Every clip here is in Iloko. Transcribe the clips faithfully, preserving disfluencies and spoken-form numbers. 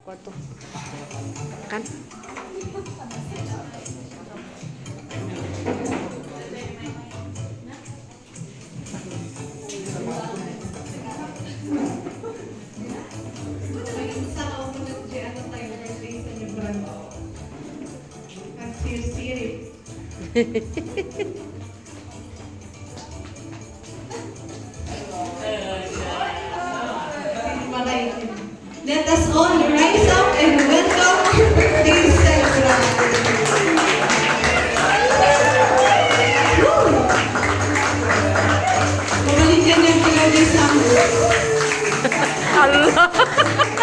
Wato. Kan? Let us all rise up and welcome our birthday celebrant. Woo! Mabalik ka niya, Kuya Rizal. Hala!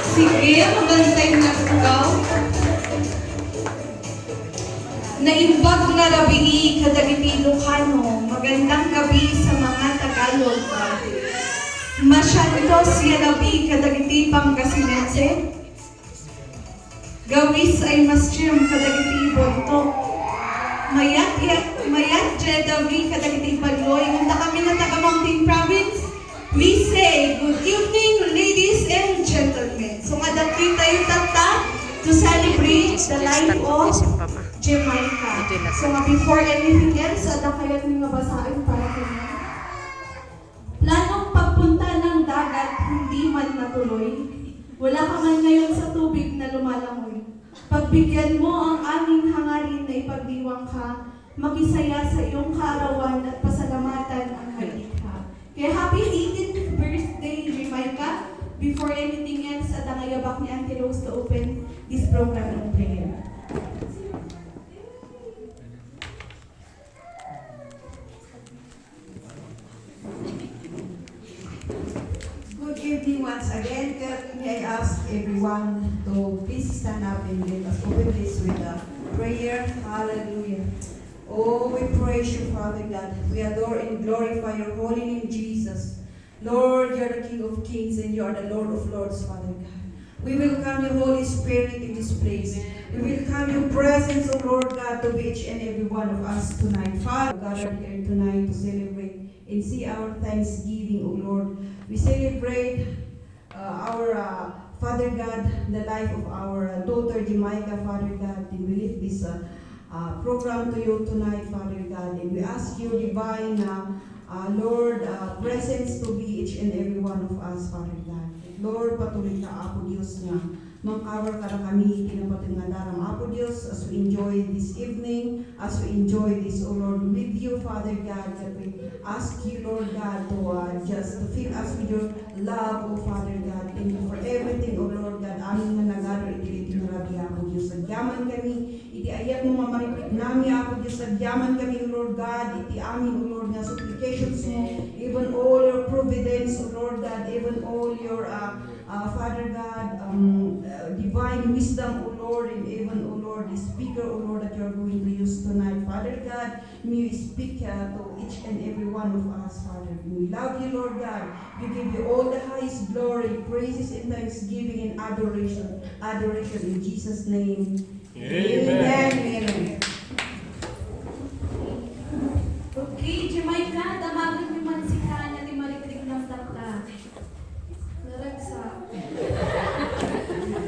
Sige, mabantay na ikaw. Naimbag nga rabii kadagiti Ilocano, magandang gabi sa mga Tagalog. Masiantos nga rabii kadagiti Pangasinense. Gawis ay masiem kadagiti Bonto. Mayat, mayat, Jedavi kadagiti Banloy. Ngem dakami nga taga Mountain Province, we say, "Good evening, ladies and gentlemen." So, nga dagitoy tayo tatta to celebrate the life of Jamaica. So, nga before anything else, adda kayatmi nga basaen para kaniak? Planong pagpunta ng dagat, hindi man natuloy. Wala ka man ngayon sa tubig na lumalangoy. Pagbigyan mo ang aming hangarin na ipagdiwang ka, makisaya sa iyong kaarawan at pasalamatan ang Malikha. Kaya happy eighteenth birthday, Jamaica. Before anything else, adda nga yabak ni Auntie Rose to open this program in prayer. Good evening once again. Can, may I ask everyone to please stand up and let us open this with a prayer. Hallelujah. Oh, we praise you, Father God. We adore and glorify your holy name, Jesus. Lord, you're the King of kings and you are the Lord of lords, Father God. We welcome you, Holy Spirit, in this place. We welcome your presence, O Lord God, to be each and every one of us tonight. Father, gathered here tonight to celebrate and see our thanksgiving, O Lord. We celebrate uh, our uh, Father God, the life of our uh, daughter Jamaica, Father God. And we lift this uh, uh, program to you tonight, Father God. And we ask your divine, uh, uh, Lord, uh, presence to be each and every one of us, Father God. Lord, patuloy ka, Apo Dios, nga mangawar kadakami iti napateg nga daram, Apo Dios, as we enjoy this evening, as we enjoy this, O Lord, with you, Father God, that we ask you, Lord God, to, uh, just to fill us with your love, O Father God. Thank you for everything, O Lord God. Amin nga nagaro iti, iti nga rabii, Apo Dios. Agyaman kami iti ayat mo nga maripitnami, Apo Dios. Agyaman kami, O Lord God, iti amin, O Lord, nga supplications mo, even all your providence, O Lord God, even all your, uh, uh, Father God, um, uh, divine wisdom, O Lord, and even, O Lord, the speaker, O Lord, that you are going to use tonight. Father God, may you speak, uh, to each and every one of us, Father. We love you, Lord God. We give you all the highest glory, praises, and thanksgiving and adoration. Adoration in Jesus' name. Amen. Amen. Amen. Okay, Jamaica, damagen man sika nga ti marikrik ng takta. Naragsak.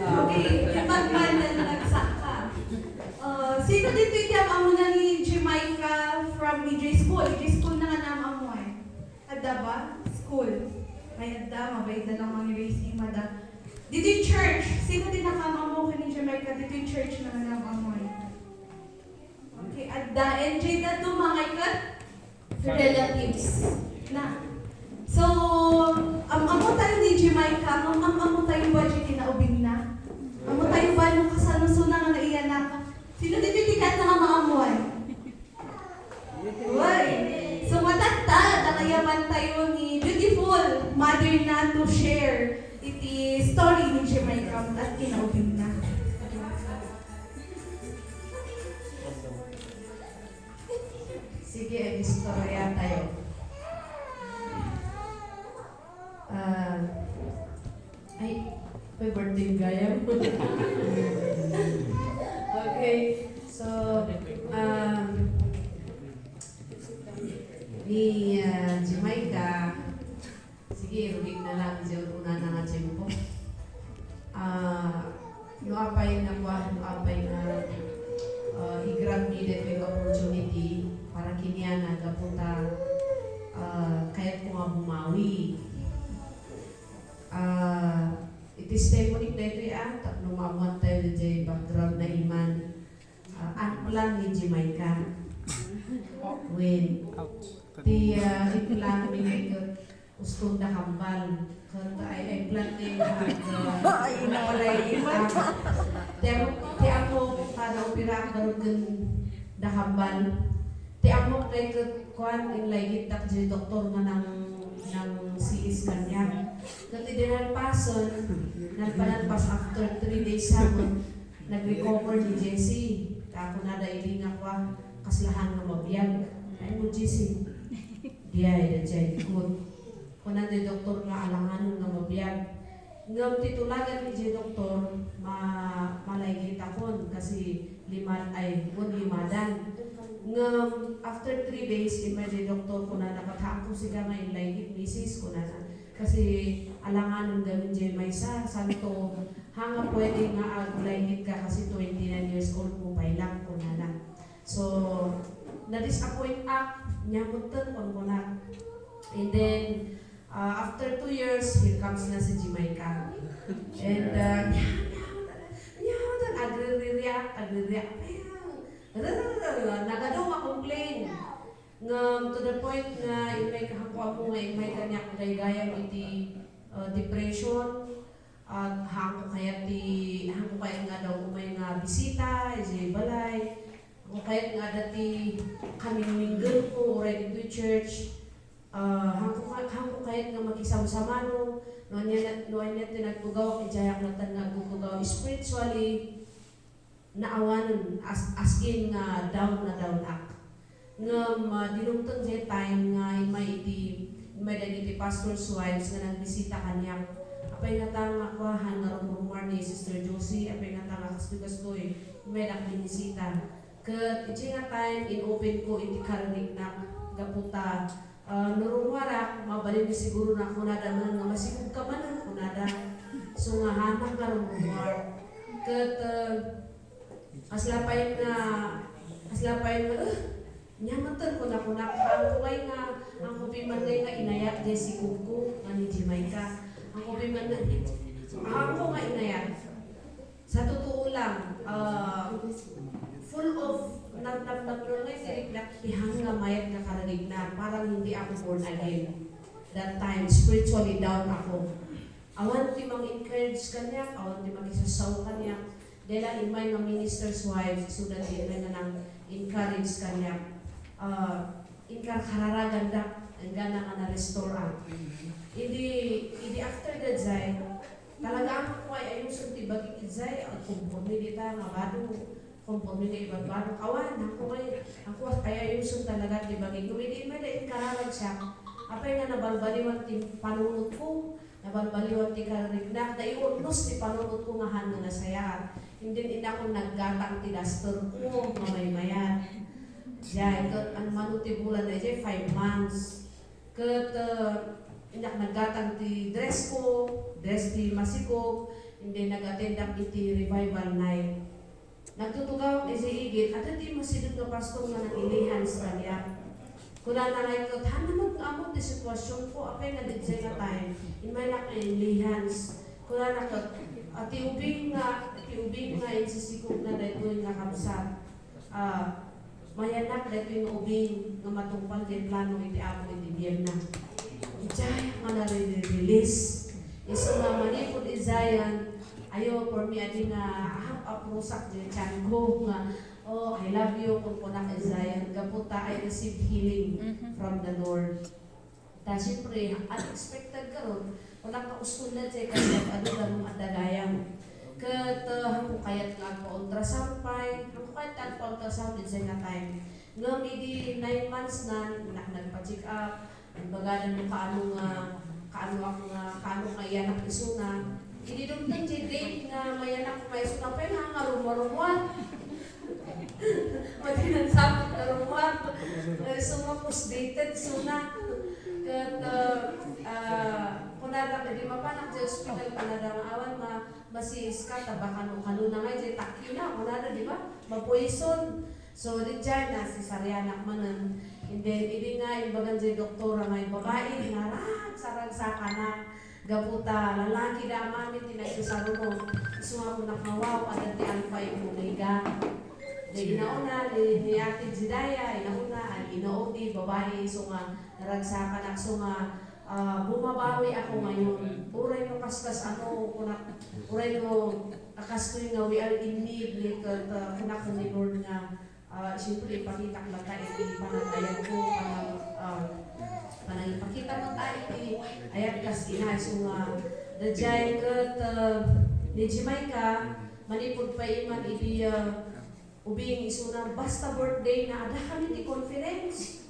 Okay, ipagmana, naragsak ka. Uh, sino dito iti am-amuna ni Jamaica from E J School? E J School na nga naam-ammo eh. Adda ba? School. Ay, adda. Mabait na lang mang-erase ni Madam. Dito'y church. Sino ti nakaam-ammo ken ni Jamaica? Dito'y church na nga naam-ammo eh. Okay, adda. And Jade, adda mga ikat? Relatives na. So, am-ammo tayo ni Jamaica, am-, am-ammo tayo ba di kinaubingna? Ammo tayo ba no kasano suna nga naiyanak? Sino dito ti kat nga maamuan? Uy! So, matatta, nakayaman tayo ni beautiful mother na to share iti story ni Jamaica at kinaubingna. Sige, ag-istorya tayo. Ah, ay, may birthday gayam. Okay, so, um, ni, ah, Jamaica, sige, ruling na lang, diyan una na nga tiempo. Ah, Apay nga kuan, apay nga, ah, i-grab mi daytoy nga opportunity para kaniana gapu ta, ah, kayatko nga bumawi. Ah, i-testimony daytoy, ah, tapno maammoan tayo daytoy background na iman. Ah, unplanned ni Jamaica. When ti, ah, inplano mi nga ikut Uston dakambal. Ket ay, ay plan ti, ah, Ay, ina. Pala, ah, ti amo, ti amo, kada opera, garud ken dakambal. Ti amo, kay ket, kuan, inlaygitdak diay doktor nga nang, nang C S kaniak. Ket idi nalpasen, nalpanalpas after three days sa nag-recover ni Jessie. Ta kunada idi nga, kuan, kasla haan nga mabiag. Ay mo, Jessie. Diay, diay, good. Kuna ti doktor nga alanganen nga mabiag. Ngem ti tulagan ni diay doktor, ma-, malaygitakon kasi limad, ay, wen limadan. Ngem after three days, immay diay doktor, kunana, "Ket haanko sika nga inlaygit, misis," kunana. "Kasi alanganen gamin diay maysa, santo, haan nga pwede nga aglaygitka kasi twenty-nine years old mo pay lang," kunana. So, na-disappoint ak, nia metten, kunkunak. And then, uh, after two years, here comes na si Jamaica. And, uh, nia, nia, nia, nia, agririak, agririak. Nagadu nga complain. Ngem to the point nga immay ka, haanko ammo nga immay kaniak gaygayam iti, uh, depression. At haanko kayat ti, haanko kayat nga adda umay nga bisita idiay balay. Haanko kayat nga adda ti kamingminggelko uray ditoy church. Ah, haanko ka-, haanko kayat nga makisamsamano. No ania, no ania ti nagtugawak, idiayak latta nga agtutugaw spiritually. Naawanen, as, as in nga down na down ak. Ngem, ah, dinumteng diay time nga immay iti, immay dagiti pastor's wives nga nagbisita kaniak. Apay ngata nga kuahan nga rumrumuar ni Sister Josie, apay ngata nga kastoy-kastoy, immaydak binisita. Ket idiay nga time, in-open ko iti kararignak. Gapu ta, ah, no rumuarak, mabalin siguro na kunada manen nga masikog ka manen, kunada. So nga, haanak nga rumrumuar. Ket, ah, Kasla pay nga, kasla pay nga, eh, nia metten kuna-kunak, haanko pay nga, haanko pay man nga inayat diay sikogko nga ni Jamaica. Haanko pay man nga, haanko nga inayat. Sa totoo lang, ah, full of nap-, nap-, napnapnol nga iti riknak ti haan nga mayat nga kararigna. Parang hindi ako born again. That time, spiritually down ako. Awan ti mang-encourage kaniak, awan ti makisasaw kaniak. Dayta la immay nga minister's wife, isuda ti immay nga nang-encourage kaniak. Ah, inkarkararagandak, enggana nga na-restore ak. Idi, idi after that, zay, talaga, haanko nga ay-ayosen ti bagik, zay, agkonporme dita nga bado. Konporme nga ibagbago. Awan, haanko nga, haanko ay-ayosen talaga ti bagik. Ngem idi immay da inkararag siak, apay nga nabalbaliwan ti panunotko, nabalbaliwan ti kararignak, naiurnos ti panunotko nga haan nga nasayaat. Indi, innakon naggatang ti dusterko nga maymayat. Diay, ket ammano ti bulan, diay five months. Ket, ah, innak naggatang ti dressko, dress ti masikog, indi nag-attendak iti revival night. Nagtutugawak idiay igid, adda ti masideg nga pastor nga nang-ilihans kaniak. Kunana ngay ket, "Haan met nga ammom ti sitwasionko, apay nga diay nga time, immaynak nga ilihans." Kunana ket, "Ah, ti ubing nga, ti ubing nga insisikogna daytoy nga kabsat, ah, mayanak daytoy nga ubing nga matungpal diay plano iti Apo iti biagna." Idiay nga nare-release. Isu nga manipud idiayen, ayo, for me, adi nga, ah, aprusak diay tianko nga, "Oh, I love you," kunkunak idiayen. Gapu ta, I receive healing Mhm. from the Lord. Ta, siyempre, unexpected garud, wala ka uston na diay kasi adu danum adda gayam. Ket, ah, haanko kayat nga agpa-ultrasound pay, haanko kayat nga agpa-ultrasound idiay nga time. Ngem idi nine months na, nak-, nagpa-check up, Imbagada no kaano nga, kaano ako nga, kaano nga iyanak isuna. Idi dumteng ti date nga mayanak nga isuna, pay nga nga rumwa-rumwa. Madi nagsapot nga rumwa. Nga isuna, post-dated isuna. Ket, ah, ah, kunada, idi mapanak ti ospital, kunada nga awan ma-, Masiiska, ta baka no kanona nga, jay takki na, kunana, di ba? Mapoison. So, diay na, cesareanak manen. And then, idi nga, imbagan jay doktora nga, babai, naragsak-ragsakanak. Gapu ta, lalaki da amin ti nagsasaruno. So, nga, kunak nga, wow, adda ti Alpha and Omega. Di inauna, ni, ni Ate Jidaya, inauna, ay, inaudi, babai, so nga, naragsakanak, so nga, ah, bumabawi ako ngayon. Uray no kaskas ano, kunak, uray no kastoy nga we are in need, ni, ket, ah, kunak ni Lord nga, ah, siyempre, ipakitak latta iti panag-ayat ko, panag-, ah, panangipakita met iti ayat kas ina, so nga, daydiay ket, ah, ni Jamaica, manipud pay man iti, ah, ubing isuna, basta birthday na, adda kami ti conference.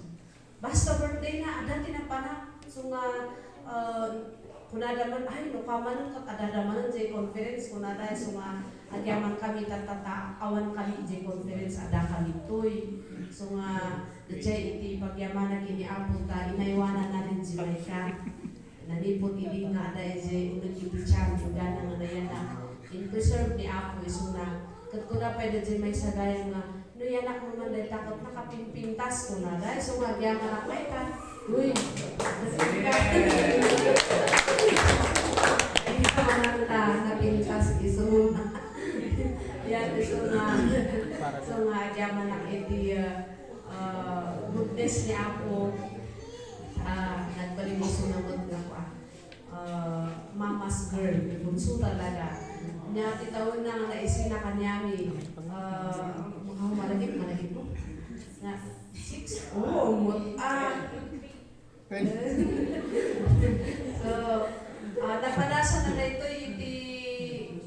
Basta birthday na, adda ti napanak. So nga, ah, kunada man, "Ay, no ka manen, ket adda manen jay conference," kunada. So nga, agyaman kami, tatta, awan kami jay conference, adda kami toy. So nga, daydiay iti pagyamanak ni Apo ta, inaywananna iti Jamaica. Nanipud idi nga adda idiay uneg iti tiyan, gana nga nayanak. In-preserve ni Apo isuna. Ket kuna pay daydiay maysa gayam nga, "No yanak mo man dayta ket nakapimpintas," kunada. Isu nga agyamanak mayta. Uy. Ita man ta napintas isuna. Yan, isuna. So nga agyamanak iti, uh, ah, goodness ni Apo, ah, nagbalibusona met nga kua, ah, mama's girl, bunso talaga. Nia ti tawenna nga naisina kaniami, ah, mga malagip, malagip mo? Nga, six? Oo, mo-, ah, So, ah, napanasan na daytoy iti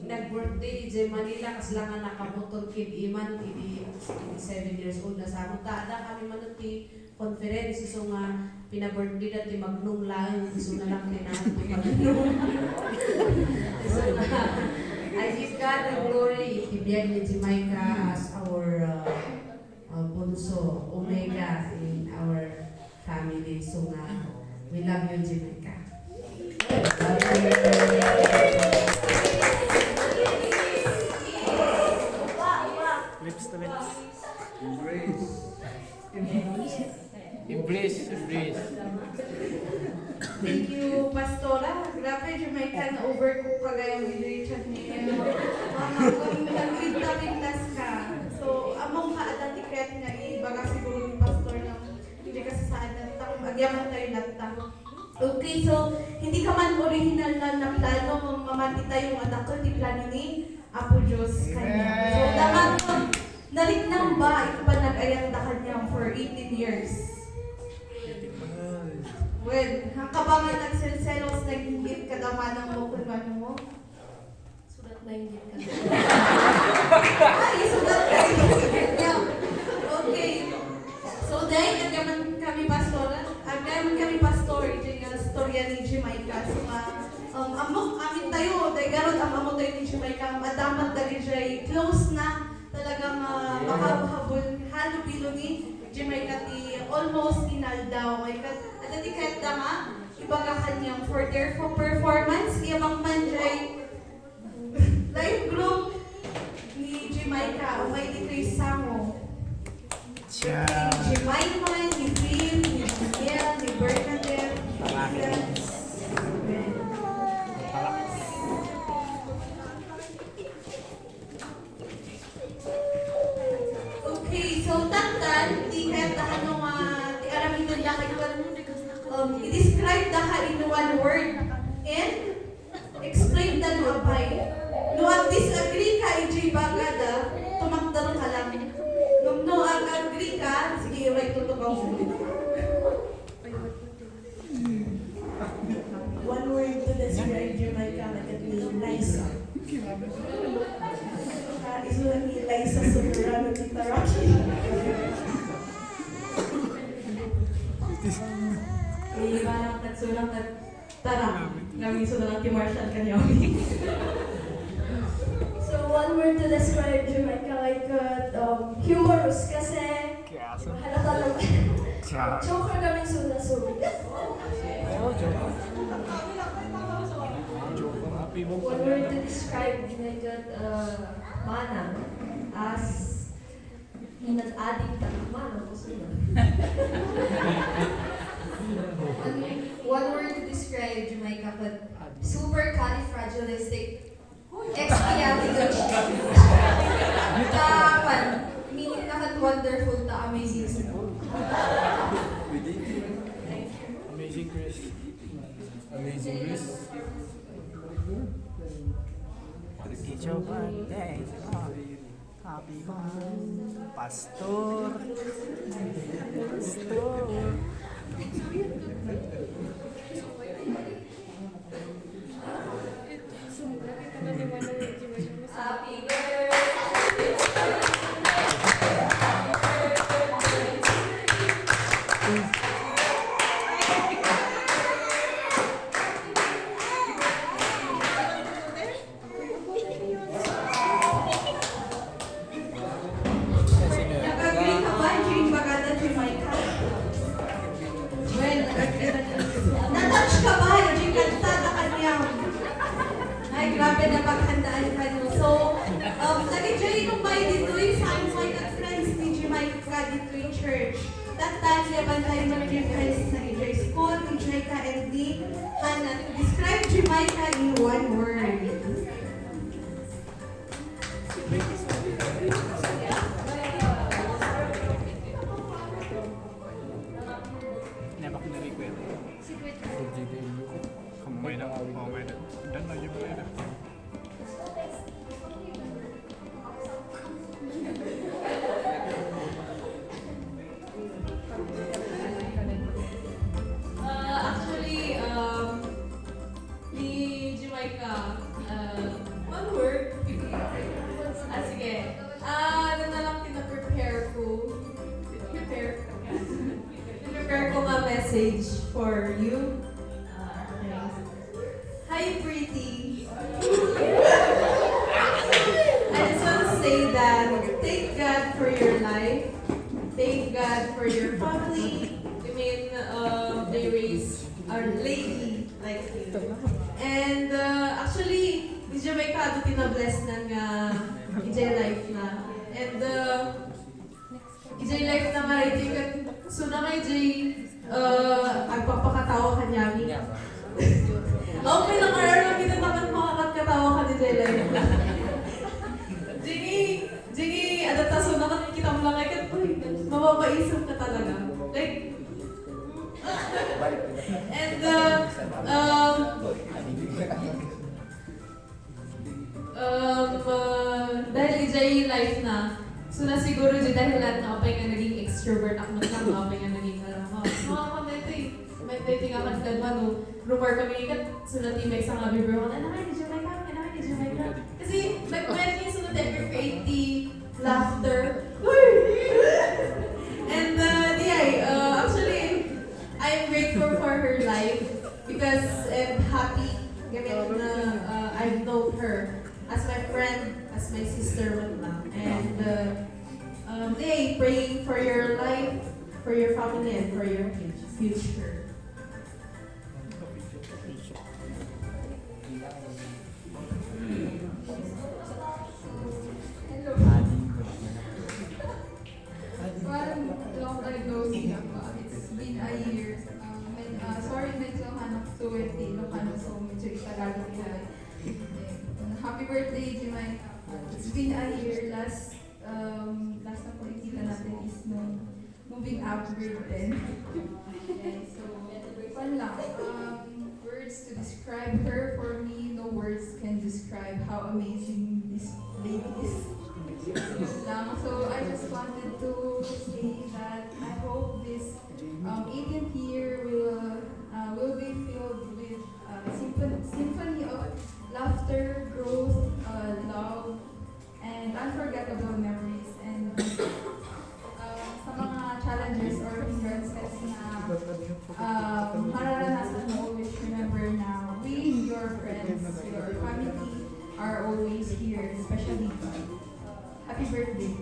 nag-birthday idiay Manila, kasla nga nakamotor ket iman iti, iti seven years old na sa. Ta adda kami manen ti conference, isu nga pina-birthday da ti Magnum laeng, isu na lang ti naan ti Magnum. So, ah, I give God the glory iti biag ni Jamaica as our, ah, uh, bunso, Omega in our family. So nga, we love you, Jamaica. Lips to lips. Embrace. Embrace, embrace. Thank you, Pastora. Grabe, Jamaica, na-overcook ka gayam idi Richard ni, ano, mama, kung nagpinta-pintas ka. So, ammom nga adda ti ket nga ibaga siguro ni Pastor nga hindi ka sasaad na ta, agyaman tayo latta. Okay, so, hindi ka man original na naplano nga mamati tayo nga dakkel ti plano ni Apo Dios kaniam. So, dapat nariknam ba iti panag-ayat da kaniam for eighteen years? Well, hangka ba nga nagselselos, nag-inggit kada manang mo kun mano mo? Sudat na inggit ka. Ay, sudat na inggit ka. Okay. So, dahil agyaman kami, Pastor, agyaman kami, Pastor, iti nga storya ni Jamaica. So, ah, um, ammok, amin tayo, dahil garod, am-, ammo tayo ni Jamaica, madamat dagiti close na, talagang, ah, makahabol, halubilo ni Jamaica ti almost inaldaw. Ay, kat-, adda ti kayatda nga, ibaga kaniam for their fo-, performance, iya bang man jay live group ni Jamaica, umay ditoy sango. Ni Jemima, ni Faith, ni Daniel, ni Bernadette, ni Ian. Okay, so, taktan, ti kayat da kano nga, ti aramiden da kano, um, i-describe da ka in one word. And, explain da no apay. No ag-disagree ka idiay bagada, tumakder ka lang. Ngem no ag-agree ka, sige, iray tutukaw mo. One word to describe Jamaica, like it means nice. Ah, isu lang ni Liza Soberano, Tita Rocky. Ni Manang Katsulang kat Tara, gamiso na lang ti Marshall kaniami. So, one word to describe Jamaica, like, uh, um, humorous kasi halata lang. Joker kami suna, so. One word to describe Megat, uh, Mana as minat adik ta Mana ko sila. One, one word to describe Jamaica, but super califragilistic, expialidocious. Kapan, meaning na kat wonderful ta amazing. Amazing grace. Amazing grace. Teacher Monday. Happy Monday. Pastor. Pastor. Happy birthday. Nag-agree ka ba, Jane Bagata, Jamaica? Well, nag-agree na din. Na-touch ka ba, Jane, kanta na kanya? Ay, grabe na paghandaan ka, no? So, um, nag-enjoy itong bayo dito, yung sa mga friends ni Jamaica dito, yung church. That time, yaban tayo mag-request na enjoy school, enjoy ka, and ni Hannah. Describe Jamaica in one word. Never ko na-request. Kamay na, kamay na. Dan na yung kamay na. Uh, actually, um, ni Jamaica, uh, one word. Ah, sige. Ah, ano na lang pina-prepare ko? Prepare. Prepare ko nga message for you. Ah, okay. Hi, pretty. I just want to say that thank God for your life. Thank God for your family. I mean, uh, they raised a lady like you. And uh, actually, ni Jamaica adu ti na-bless na nga idiay life na. And uh, idiay life na nga iti ket suna nga idiay, uh, agpakpakatawa kaniami. Okay lang, aram kita takan makakatkatawa ka idiay life na. Jiggy, Jiggy, adatta suna ket kita mo lang ay ket, uy, mapapaisip ka talaga. Like, and uh, um, Um, uh, dahil idiay life na, so na siguro di dahilan nga apay nga naging extrovert ak met lang, nga apay nga naging, ano, mga comment ito eh. May ito nga kadkadwa, no? Rumor kami kat, so na ti may isang abi bro, ano nga, ni Jamaica, ano nga, ni Jamaica. Kasi, nag-, may naging sunod every creative laughter. And, uh, di ay, uh, actually, I am grateful for her life because I'm happy. Gamin na, uh, I've known her as my friend, as my sister man lang. And uh, um, hey, praying for your life, for your family, and for your future. Hello. Well, long time no see, diba? It's been a year. Uh, med-, uh, sorry, medyo hanap to it, Ilocano, so medyo i-Tagalog ko lang. Eh, happy birthday, Jemima. It's been a year. Last, um, last na po nakita natin is nung moving out grade ten. Okay, so, fun lang. Um, words to describe her, for me, no words can describe how amazing this lady is. Yun lang. So, I just wanted to say that I hope this, um, eighteenth year will, uh, will be filled with, uh, symphon-, symphony of laughter, growth, uh, love, and unforgettable memories. And, um, sa mga challenges or hindrances na, um, mararanasan mo, always remember na we, your friends, your family, are always here, especially God. Happy birthday.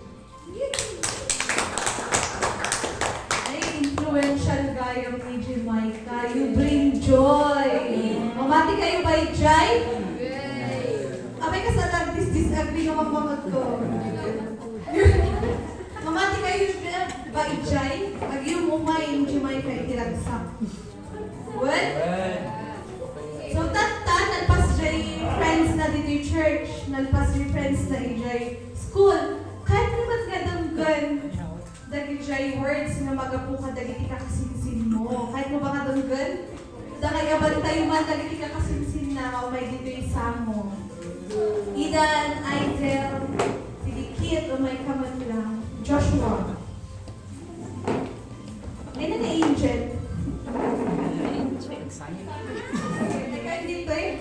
Ay, influential gayam ni Jamaica. You bring joy. Mamati kayo, Bay Jai? Agri nga mamamagko. Mamati kayo ba idiay? Agyo umay, idiay kay tiragsa. Well, so tatta, nalpas jay friends na ditoy church, nalpas jay friends na idiay school. Kayatmo met nga denggen dagidiay words nga magapu kadagiti kakasinsinmo. Kayatmo ba nga denggen? Dakay a bantay man dagiti kakasinsinna nga umay ditoy sango. Idan, Aizal, Sidikit, umay ka met lang. Joshua. Ay, na ni Angel. Teka, dito eh.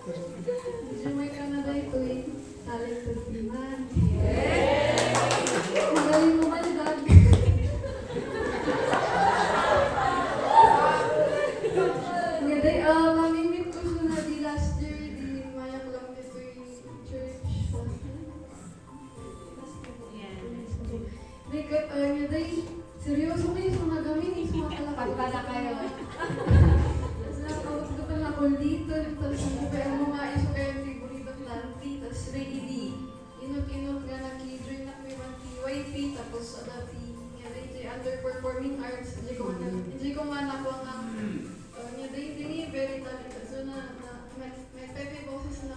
Medyo may ka na daytoy, talented ti man. Magaling mo man, Dag. Nga day, ah, mamimit ko siya na di last year, di mayak lang ditoy church. Di ket, ah, nga day, seryoso kayo sa mga gamin, sa mga kalakal. Pagkala kayo. Tapos nakawag ka pa na kulitan, tapos ano ba yung mga iso kayo, favorite of Dante, tapos Ray Lee. Inot-inot nga naki-join na kayo ang T Y P, tapos ada ti, nga day, ti underperforming arts, hindi ko man, hindi ko man ako nga, ah, nga day, hindi very talented. So, na, na, may, may pepe boses na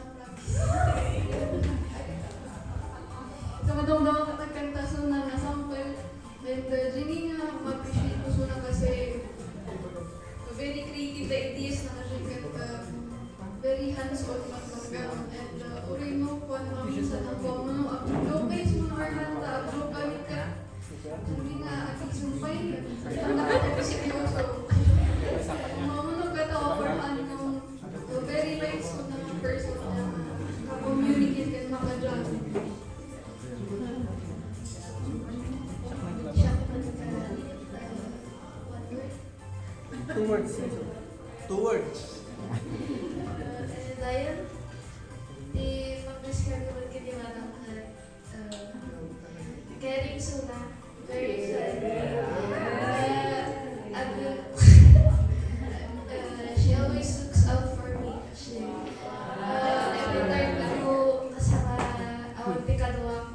So, madungdungan ka tagkanta, so, na nasampal. And, uh, Jenny nga, ma-appreciate ko, so, na kasi, uh, very creative the ideas na kasi, ket, uh, very hands-on man talaga. And, uh, uray no, kuwan, maminsan ang kuwan mo, no, abdog kayo, so, na Arlanda, abdog kami ka. Hindi nga, at least, yung fine, ang nakapag-seryoso. Mamunod ka tao, for fun, no? So, very nice po na person na communicate and makajam. Siya po talaga, uh, one word. Two words. Two words. Uh, and Diane, di pag-describe naman ka di ba ng, uh, Caring suna. Very friendly. Uh, and, uh, she always looks out for me. She, uh, every time nga kasama, awan ti kaduak.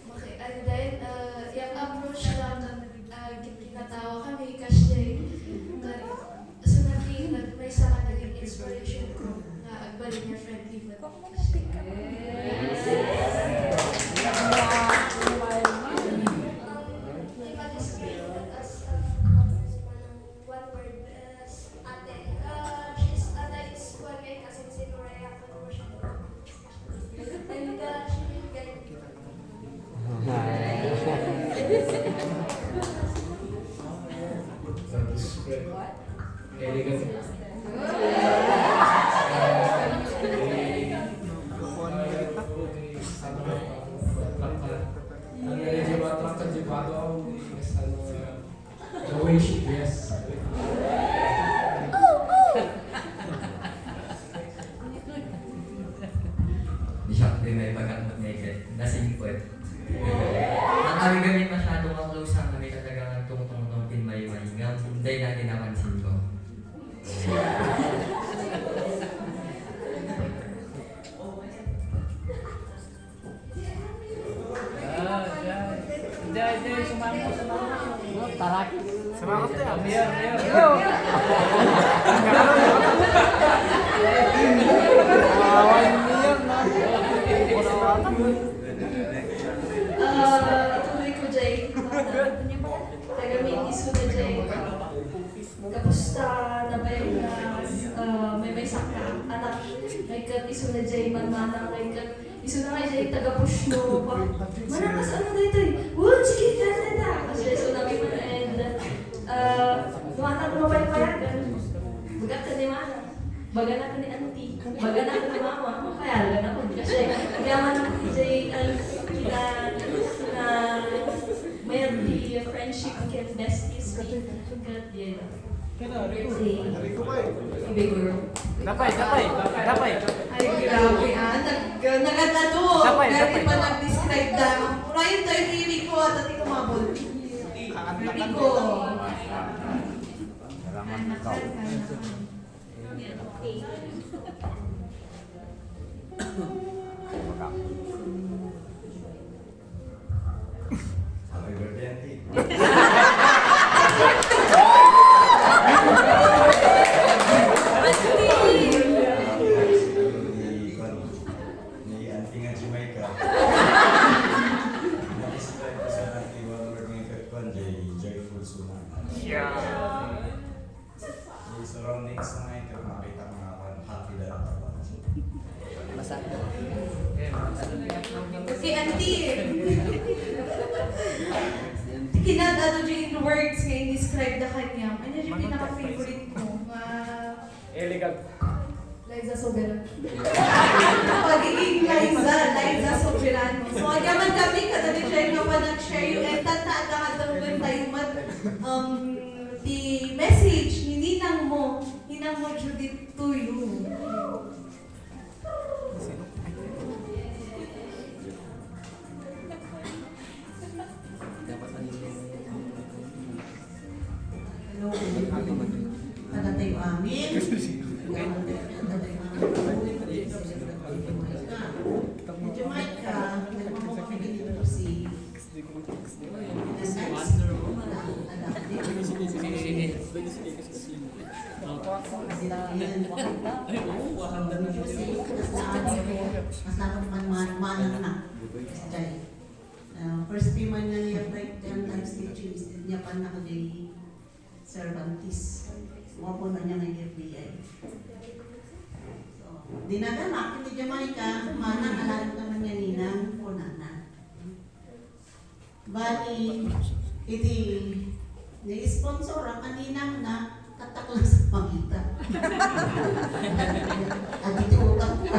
Maki-, and then, uh, yung approach lang, uh, ginatawa kami kasi, uh, So, naging, nag-, maysa nga naging inspiration ko nga agbalik nga friendly man. Ang, di ba, describe that as, uh, one word, uh, ate. Uh, she's, ate is one guy kasi si Rhea Conversion. The way she dress. Di siya, di may pagkakmot nga iket. Nasingkwet. Ang kami kami masyado nga close ang kami talaga nga tungtong tong pinmaymay. Nga, hindi na ginapansin ko. Ah, diyan. Diyan, diyan, sumama, sumama. Oh, tarak. Sumama ka, Mayor, Mayor. Yo! Awan, Mayor, na. Ah, tuloy ko, Jay. Taga Minnesota, Jay. Kapusta na ba yung, ah, ah, may, may saka, anak, may kat iso na jay manmanang, may kat iso na nga jay taga-push no, pa. Manakas ano daytoy? Wow, sige, kaya na ta. Kasi so namin man, and, ah, no anak mo pa yung payagan. Bagak ka ni mana. Baga na ka ni auntie. Baga na ka ni mama. Kaya na ako. Kasi, kaya man ako ni jay, ah, kita, na, may friendship ken besties. Kat, yeah. Baby girl. Dapay, dapay, dapay. Ay, grabe, ah. Nag-, nagkatato. Dapay, Grabe dapay. pa nag-describe na. Urayon tayo ni Rico at ati kumabol. Rico. Salamat ikaw. Happy birthday, auntie. Ni, ni auntie nga Jamaica. Na-describe ko sa auntie one word nga ikakwan, joy-, joyful suna. Yeah. Yung surroundings na ngayon, pero makita ko nga ako, happy na ako. Basta. Okay, auntie. Kinadado dyan in words nga in-describe na kanya. Ano yung pinaka-favorite mo? Nga Elegant. Liza Soberano. Pagiging Liza, Liza Soberano. So, agyaman kami, kada di siya nga pa nag-share yung entat na agahadang tayo mat, um, the message ni ninang mo, ninang mo Judith to you. Hello. Taga tayo amin. Taga tayo amin. Medyo mic ka. Nagmamukha ka ganito si Sige, sige. Sige, sige. Ay, oo, walang ganun. Kasi, mas lalo, mas lalo man, man, manang na. Jay. Ah, first time man nga niya break ten times teachings, niya pa nakagay Cervantes. Wapo na niya nga F B I. So, dinadala, akin ni Jamaica, manang alaen ka man nga ninang, kunana. Bali, iti ni-sponsor a kaninang na kataklas a pangita. Adi ti utang ko.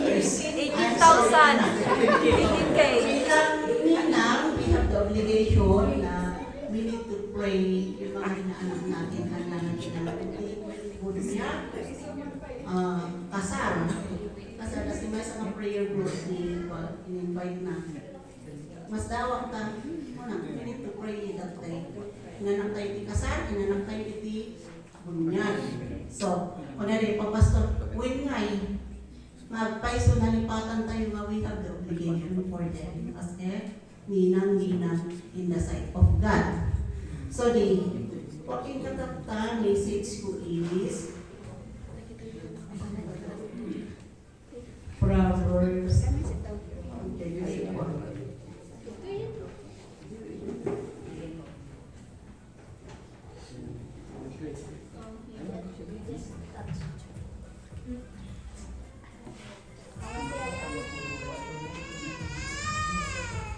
Eighteen thousand. Eighteen K. Bilang ninang, we have the obligation na we need to pray yung mga inaanak natin, kailangan nila ng good health, ah, kasal. Kasal kasi may isang prayer group ni, in-invite natin. Mas dawat ta, kuna, we need to pray that day. Inanak tayo ti kasal, inanak tayo ti bunyag. So, kuna ni pa Pastor, when ngay, magpaiso nalipatan tayo nga we have the obligation for them as a ninang-ninang in the sight of God. So, the working katatta message ko is, Proverbs.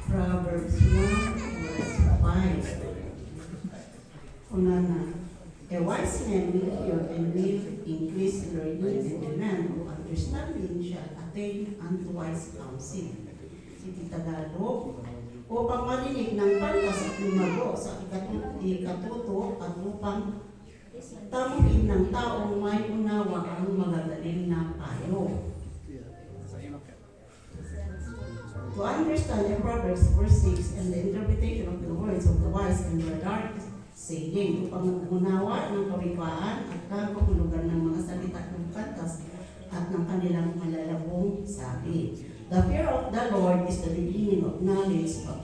Proverbs one, verse five. Kunana, "A wise man will hear and will increase learning, and the man who understanding shall attain unto wise counsel." Iti Tagalog, upang marinig ng pantas at lumago sa ikatu-, ikatuto at upang tamuin ng taong may unawa ang magagaling na payo. To understand the Proverbs verse six and the interpretation of the words of the wise and the learned, saying, upang mag-unawa ng kawibaan at kahulugan ng mga salita ng pantas at ng kanilang malalabong sabi. The fear of the Lord is the beginning of knowledge, but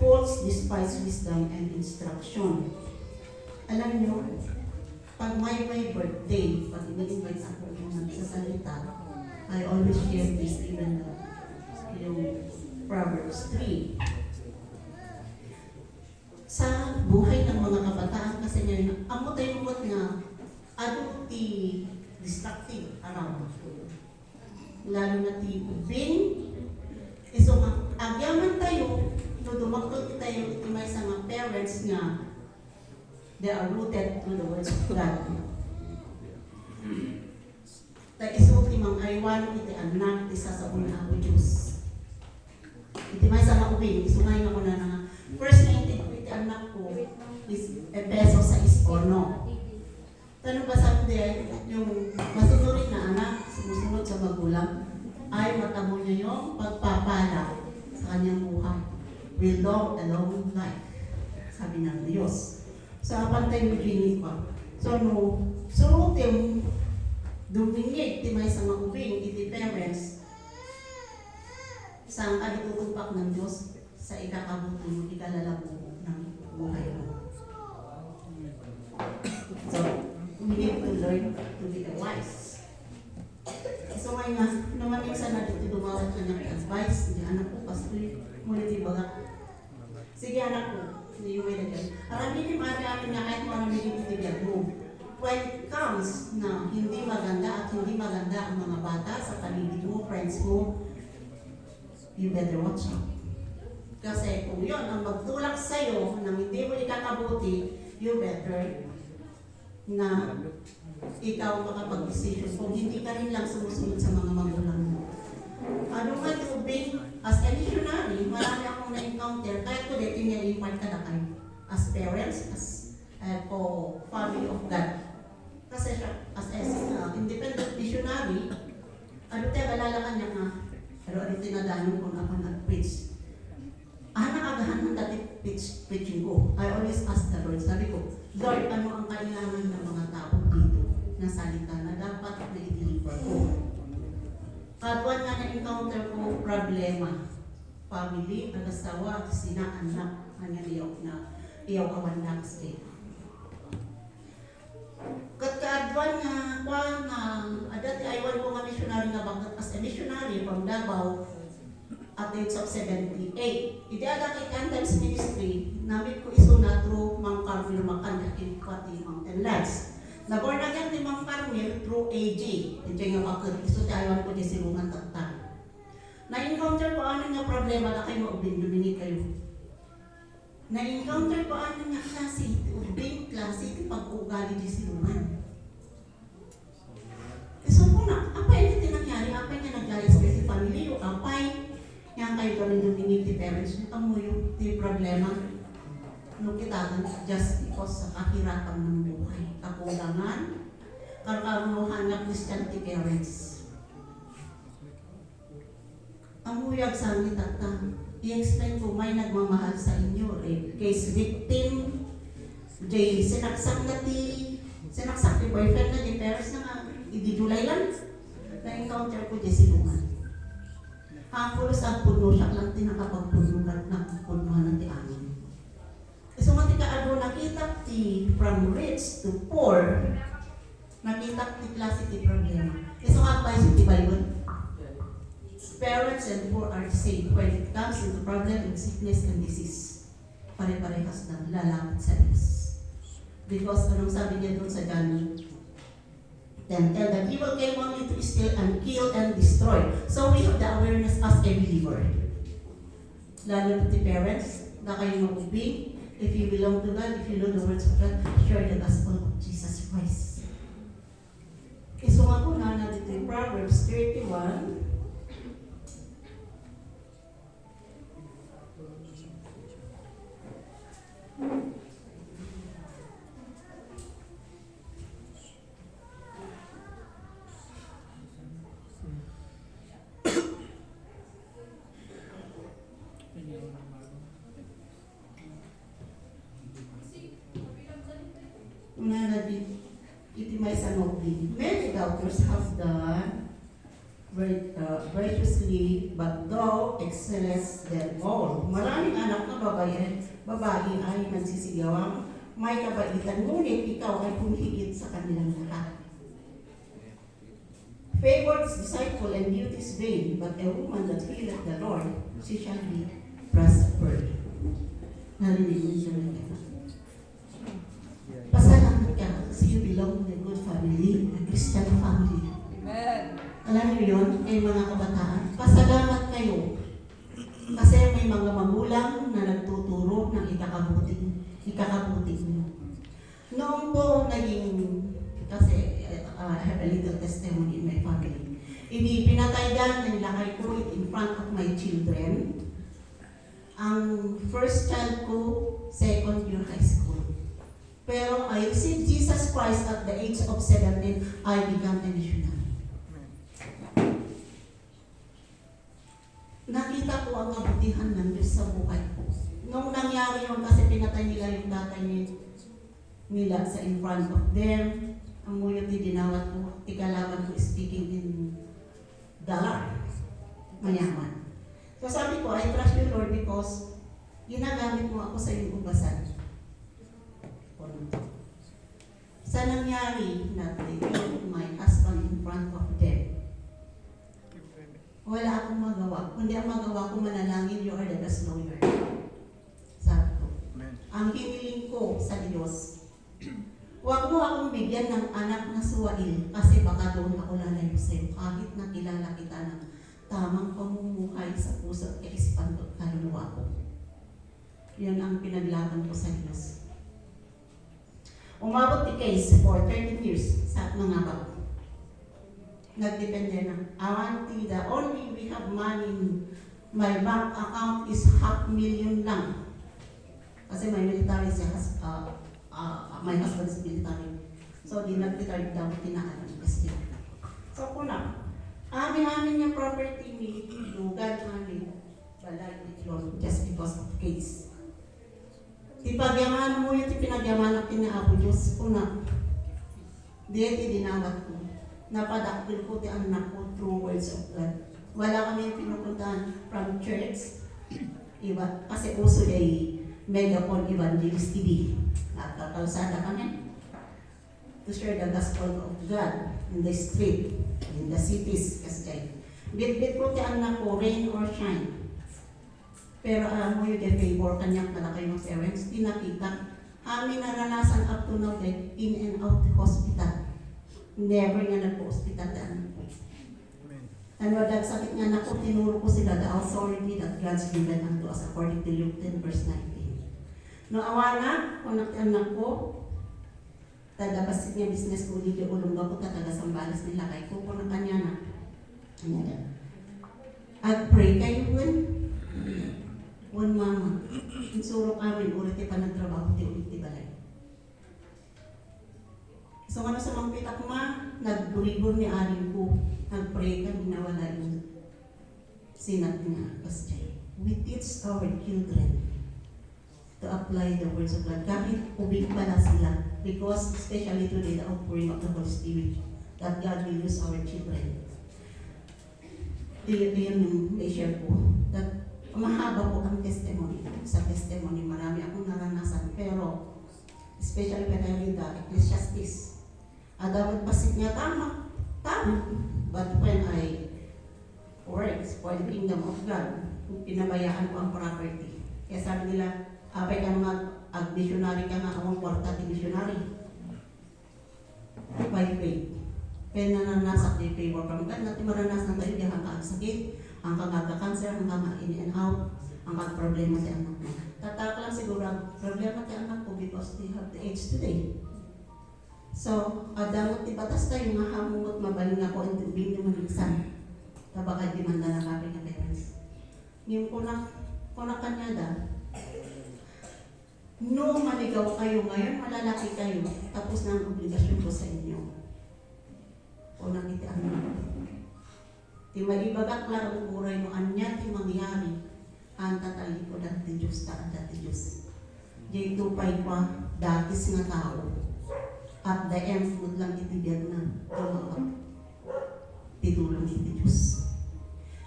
fools despise wisdom and instruction. Alam niyo, pag may, may birthday, pag ini-invite ako ng nagsasalita, I always share this, even the, yung Proverbs three. Sa buhay ng mga kabataan kasi ngayon, amo tayo ngut nga adu ti destructive around. Lalo na ti ubing. Isu nga, agyaman tayo, no dumakkel tayo iti maysa nga parents nga they are rooted to the words of God. Ta isu ti mangaywan iti annak ti sasao ni Apo Dios. Iti maysa nga ubing, isu nga kunana nga, first nainted ko iti Anak ko is Efeso sais uno. Ano ba sabi diyan? Yung masunurin na anak, sumusunod sa magulang, ay matamo niya yung pagpapala sa kanyang buhay. Will long a long life, sabi ng Diyos. So, apantay mo, Jenny, pa. So, no, surutem, dumingig ti maysa nga ubing iti parents, saan ka itutumpak ng Diyos sa ikakabuti mo, ikalalabubo ng buhay mo. So, we need to learn to be a wise. So, ngayon nga, no, maminsan na dito dumawat ka ng advice, di anak ko, pastor, muli di baga. Sige, anak ko, hindi yung may lagyan. Alam niyo, yung mga amin nga kahit mo ano naging iti biag mo. When it comes na hindi maganda at hindi maganda ang mga bata sa paligid mo, friends mo, you better watch out. Kasi kung yon ang magtulak sa'yo ng hindi mo ikakabuti, you better na ikaw makapag-decision kung hindi ka rin lang sumusunod sa mga magulang mo. Ano nga tubig, as a missionary, marami akong na-encounter, kaya ko dito niya i-impart kadakay. As parents, as, eh, ko family of God. Kasi siya, as a, uh, independent missionary, ano tayo, alala ka niya nga, pero ano tinadanon kung ako nag-preach. Ah, nakagahan ng dati preach, preaching ko. I always ask the Lord. Sabi ko, "Lord, ano ang kailangan ng mga tao dito na salita na dapat na i-deliver ko?" Kaduan nga na-encounter ko, problema. Family, agasawa, sina, anak, kanya iyaw na, iyaw awan na kasi. Ket kaaduan nga, kuan, nga, adda ti aywan ko nga missionary nga bakit as a missionary from Davao at the age of seventy-eight. Idi adda ket End Times Ministry, namit ko isuna through Mang Carmel Macan, ket kuan ti Mountain Lands. Na-born again ni Mang Carmel through A G. Idiay nga bakit, isu ti aywan ko di silungan tatta. Na-encounter ko amin nga problema, dakay nga ubing, dumingig kayo. Na-encounter ko amin nga klase, ubing klase ti pag-ugali di silungan. Isu ko na, apay nga ti nangyari, apay nga naglayas kayo ti family, o apay nga kayo kami dumingig ti parents, no, kamuyo, ti problema. No, kita, just because sa kahirapan ng buhay, kakulangan, kakulangan nga Christian ti parents. Ammoyo, agsangit tatta. I-explain ko may nagmamahal sa inyo, rape case victim. Jay, sinaksak na ti, sinaksak ti boyfriend na ti parents na nga, idi July lang. Na-encounter ko di silungan. Ang pulos agpudno, siya lang ti nakapagpudno, kat nakapudnohan na ti angin. Isu nga ti kaadu, nakitak ti from rich to poor, nakitak ti klase ti problema. Isu nga advice ti Bible. Parents and poor are the same when it comes into problem and sickness and disease. Pare-parehas lang, lalapit sa Diyos. Because anong sabi niya doon sa John ten ten, "The devil came only to steal and kill and destroy." So we have the awareness as a believer. Lalo na ti parents, na kayo mag-ubing, if you belong to God, if you know the words of God, share the gospel of Jesus Christ. Isu nga kuna na dito yung Proverbs thirty-one. Una na di, iti maysa nga ubing. Many daughters have done vir-, uh, virtuously, but thou excellest them all. Maraming anak nga babae, babae ay nagsisigawa, may kabaitan, ngunit ikaw ay humigit sa kanilang lahat. Favored is deceitful and beauty is vain, but a woman that feareth the Lord, she shall be prospered. Narinig mo yun? Pasalamat ka kasi you belong in a good family, a Christian family. Amen. Alam niyo yun, kay mga kabataan, pasalamat kayo kasi may mga magulang na nagtuturo ng ikakabuti, ikakabuti niyo. Noong po naging, kasi, uh, I have a little testimony in my family. Idi pinataydan ng lakay ko in front of my children, Ang first child ko, second year high school. Pero I received Jesus Christ at the age of seventeen, I become a missionary. Nakita ko ang kabutihan ng Diyos sa buhay ko. Nung nangyari yun, kasi pinatay nila yung tatay ni, nila sa in front of them, ammoyo ti dinawat ko, ti kalaban ko speaking in dollar. Mayaman. So sabi ko, "I trust you, Lord, because ginagamit mo ako sa iyong ubasan." Sa nangyari, na they killed my husband in front of them. Wala akong magawa. Kundi ang magawa ko, manalangin, "You are the best lawyer." Sabi ko. Amen. Ang hiniling ko sa Diyos, "Huwag mo akong bigyan ng anak na suwail kasi baka doon ako lalayo sa'yo kahit na kilala kita ng tamang pamumuhay sa puso at kaisipan ko at kaluluwa ko." Yun ang pinaglaban ko sa Diyos. Umabot ti case for thirteen years sa mangabak. Nagdepende na. Awan ti, the only we have money in my bank account is half million lang. Kasi may military siya, has-, ah, ah, my husband is military. So, di nag-retire daw, tinaanan kasi. So, kuna, amin-amin nga property ni Lugan, amin, balay, itlog, just because of case. Ti pagyamanan mo yun, ti pinagyamanak ti ni Apo Diyos, kuna, di ti dinawat ko. Napadakkel ko ti anak ko through words of God. Wala kami pinupuntahan from church. Iba, kasi uso day megaphone evangelist T V. Nagkakalsada kami to share the gospel of God in the street, in the cities, kasi kay bitbit ko ti anak ko, rain or shine. Pero, ah, mo yung favor kaniak, madakay nga parents, ti nakita. Amin naranasan up to now, like, in and out hospital. Never nga nagpa-hospital ti anak ko. Ano, dagsakit nga anak ko, tinuro ko sila the authority that God's given unto us according to Luke ten verse nineteen. No, awana, kunak ti anak ko, ta da bassit nga business ko, di ulong ko ta taga Zambales ni lakay ko, kunak kaniana. Kaniana. Ag-pray kayo, wen? Wen, mama. Insurok amin, ulit ti panagtrabaho, ti ulit ti balay. So, ano sa mangpitak ma, nagburibor ni aling ko, nag-pray kami, nawala yung sinat nga, kasi we teach our children to apply the words of God. Kahit ubing pala sila, because especially today, the outpouring of the Holy Spirit, that God will use our children. Di, di yun yung i-share ko. That, mahaba po ang testimony. Sa testimony, marami akong naranasan. Pero, especially when I read the Ecclesiastes, adda met bassit nga tama, tama. But when I works for the kingdom of God, pinabayaan ko ang property. Kaya sabi nila, "Apay ka mag-, ag-missionary ka nga, awan kwarta ti missionary." By faith. Kaya nananasak ti favor from God, na ti maranasan tayo, di hangka agsakit, hangka nga cancer, hangka nga in and out, hangka problema ti anak mo. Tatak lang siguro ang problema ti anak ko because they have the age today. So, adda met ti batas tayo nga hamungot mabalin nga ko and being naman exam. Tabagay demanda na kami nga parents. Yung kunak, kunak kanya da, "No, maligaw kayo ngayon, malalaki kayo, tapos na ang obligasyon ko sa inyo." O nakita mo. Ti maibagak lang uray no ania ti mangyari, anta talikudan ti Diyos, ta adda ti Diyos. Jay tupay pa, dakes nga tao. At the end, met lang iti biagna, dumawat ti tulong iti Diyos.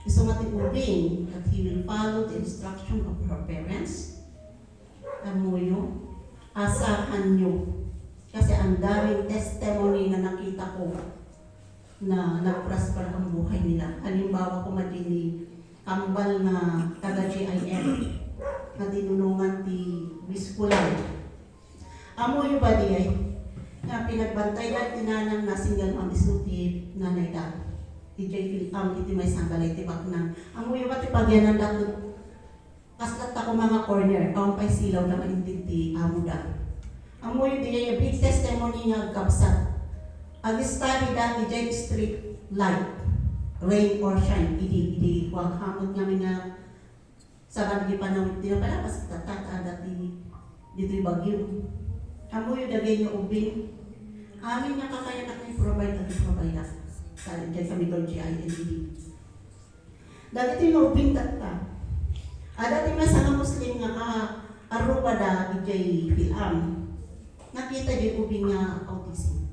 Isu nga ti ubing, that he will follow the instruction of her parents. Ammoyo, asahanyo. Kasi ang daming testimony na nakita ko na nag-prosper ang buhay nila. Halimbawa ko, madini kambal na taga G I M na tinulungan ti Biskulan. Ammoyo ba di ay nga pinagbantay da ti nanang na single mom isu ti nanay da. Ti J P L am iti may sangbalay ti baknang. Ammoyo ba ti pagyanan da Kasla ta koma nga corner, awan pay silaw na maintindi ti amo da. Ammoyo diay a big testimony nga agkabsat. Ag-study da idiay street light, rain or shine, idi, idi, wag hamot nga mga Sabali ti panawid ti napalabas, tatta, adda ti ditoy Baguio. Ammoyo dagiti nga ubing. Amin nga kakayanak nga i-provide, ag-provide. Sa, diay kami daw G I N D B. Dagiti nga ubing tatta. Adda ti maysa nga Muslim nga ka-, arrubada idiay Fil-Am. Nakita diay ubing nga autism.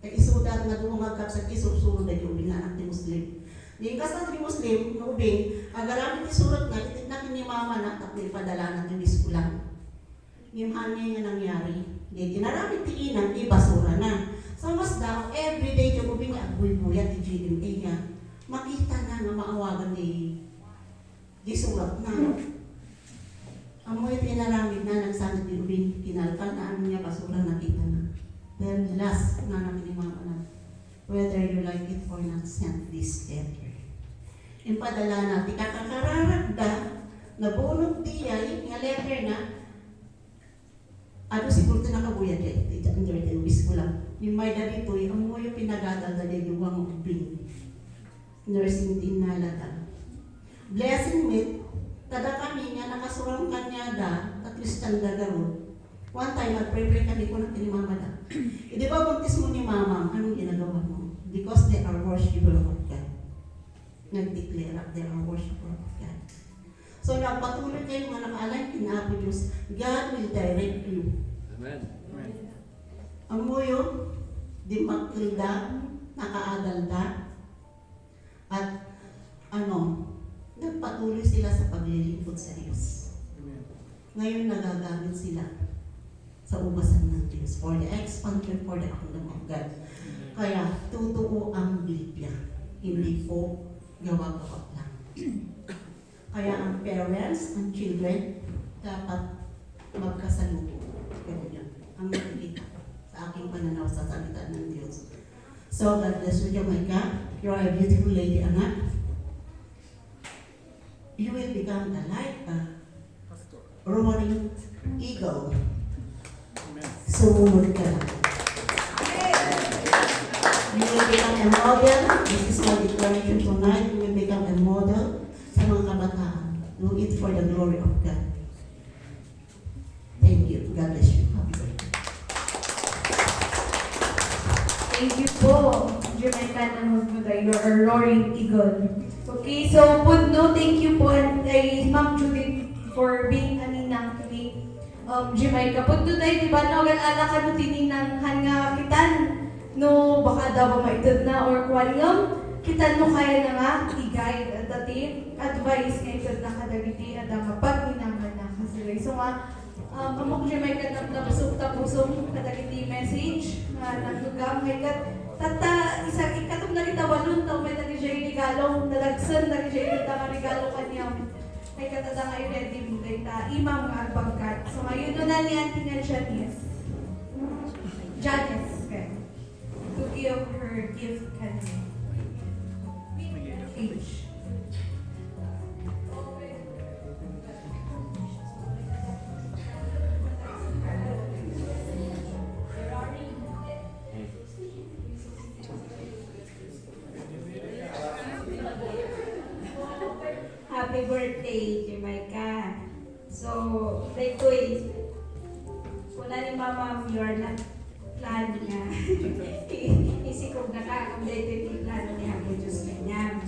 Kay isuda nga dumo nga agkapsat, isursurod diay ubing nga anak ti Muslim. Di kasta ti Muslim nga ubing, agaramid ti suratna, itedna ken ni mamana tapno ipadalana ti eskuela. Ngem ania nga nangyari? Di inaramid ti ina, ibasurana. So, masda, everyday ti ubing nga agbuybuya ti G M A nga makitana nga maawagan ti, ti suratna. Ammoyo ti inaramidna, nagsango ti ubing, kinalkalna amin nga basura, nakitana. Then last, kunana ken ni mamana, "Whether you like it or not, send this letter." Impadalana ti kakakararagda, nabunot diay nga letter na, adu siguro ti nakabuya diay, ti under the eskuela. Ngem mayda ditoy, ammoyo pinagadalda diay dua nga ubing. Nursing din nalada. Blessing meet, ta dakami nga nakasurang kaniada, ta Kristianda garud. One time, agpray-pray kami, kunak ken ni mamada, "Idi ba buntis mo ni mamam, anong ginagawa mo?" Because they are worshipper of God. Nag-declare up, they are worshipper of God. So, nagpatuloy kayo nga naka-align ken Apo Dios, God will direct you. Amen. Ammoyo, dimmakkelda, nakaadalda, at, ano, nagpatuloy sila sa paglilingkod sa Dios. Amen. Ngayon, nagagamit sila sa ubasan ng Diyos for the expansion, for the kingdom of God. Kaya, totoo ang Biblia, hindi po gawa-gawa lang. Kaya ang parents, ang children, dapat magkasalubo. Ganun yun. Ang nakikita ko sa aking pananaw sa salita ng Diyos. So, God bless you, Jamaica. You are a beautiful lady, anak. You will become a, like a roaring eagle. Sumunod ka lang. You will become a model. This is my declaration tonight. You will become a model sa mga kabataan. Do it for the glory of God. Thank you. God bless you. Happy birthday. Thank you po, Jamaican Amor Muda. You're a roaring eagle. Okay, so pudno, thank you po, and kay Ma'am Judith for being a ninang to me. Um, Jamaica, pudno tayo, di ba, no? Agal-ala ka no tininanghan nga kitan, no, baka daw ba maited na or kuan ngem, kitan no kaya na nga i-guide, adda ti advice nga ited na kadagiti adda nga pagninangan na kasi. So nga, um, amok Jamaica, nag-, nabusog ta pusom kadagiti message nga nagdugam, nga ikat, tatta, isa, ikatom na kita walon, tao may dagiti regalo, nadagsen dagiti ited na nga regalo kaniam. Ay, katada nga i-ready mo, dayta imam nga agbagkat. So, ngayon, una ni Auntie nga Janice. Janice, okay. To give her gift kaniya. Age. Happy birthday, Jamaica. So, daytoy, kuna ni Mamam, you are not plan nga isikog na ka, kung daytoy ti plano ni Apo Diyos kaniam.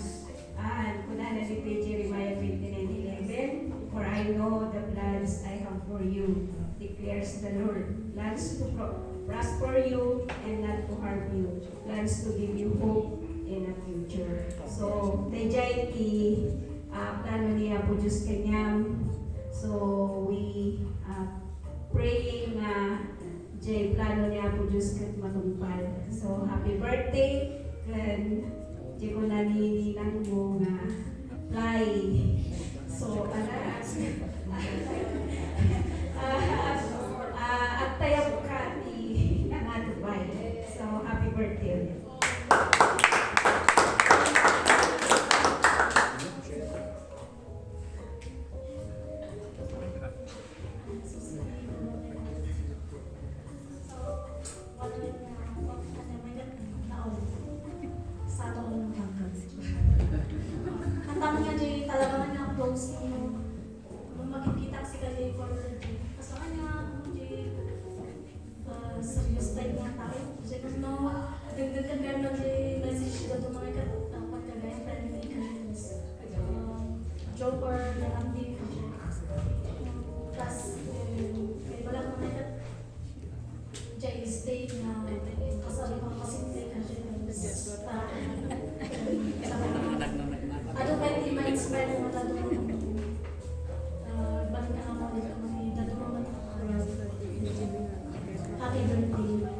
Ah, kuna na ditoy Jeremiah twenty-nine eleven, "For I know the plans I have for you, declares the Lord, plans to pro-, prosper you and not to harm you, plans to give you hope in a future." So, dayjay ti, ah, plano ni Apo Diyos kaniam. So, we, ah, praying nga jay plano ni Apo Diyos ket matungpal. So, happy birthday, Glenn. Jay kuna ni ninang mo nga fly. So, ala, ah, ah, agtayab ka ti nangatupay. So, happy birthday ulit. Sa aton nga pagkakas. Katang nga di talaga nga close mo. Stay na kasama, kasi may kasi, ah, ano pa yung ma-inspire mo na doon? Ah, balik ka nga ulit kung may dadaman ka. Happy birthday. Happy,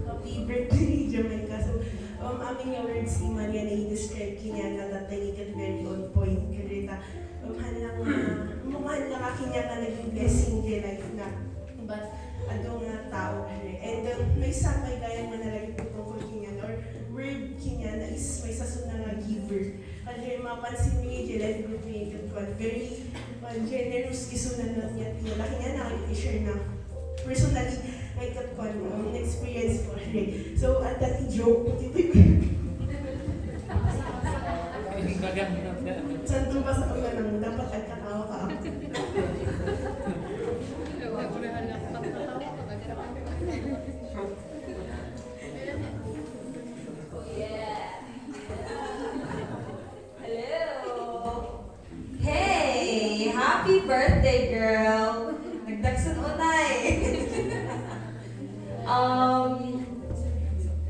happy birthday, Jamaica. So, um, amin nga words, iman nga na-describe kaniana, that time, very on point. Kaya, um, haan lang nga, mukha lang nga kaniana naging blessing ti life na. But, adu nga tao, kaya. And, um, maysa pay gayam nga nalagip tungkol kaniana, or word kaniana is maysa suna nga giver. Kaya mapansin mi, di life group mi, ket kuan, very, uh, generous isuna nga ti lalaki niya, na i-share na personally, nga ket kuan, um, experience ko, kaya. So, adda ti joke, ti, ti, Saan tumpas ang tanong? Dapat agkatawa ka. Hello! Hey! Happy birthday, girl! Nagdagsen unay! Um,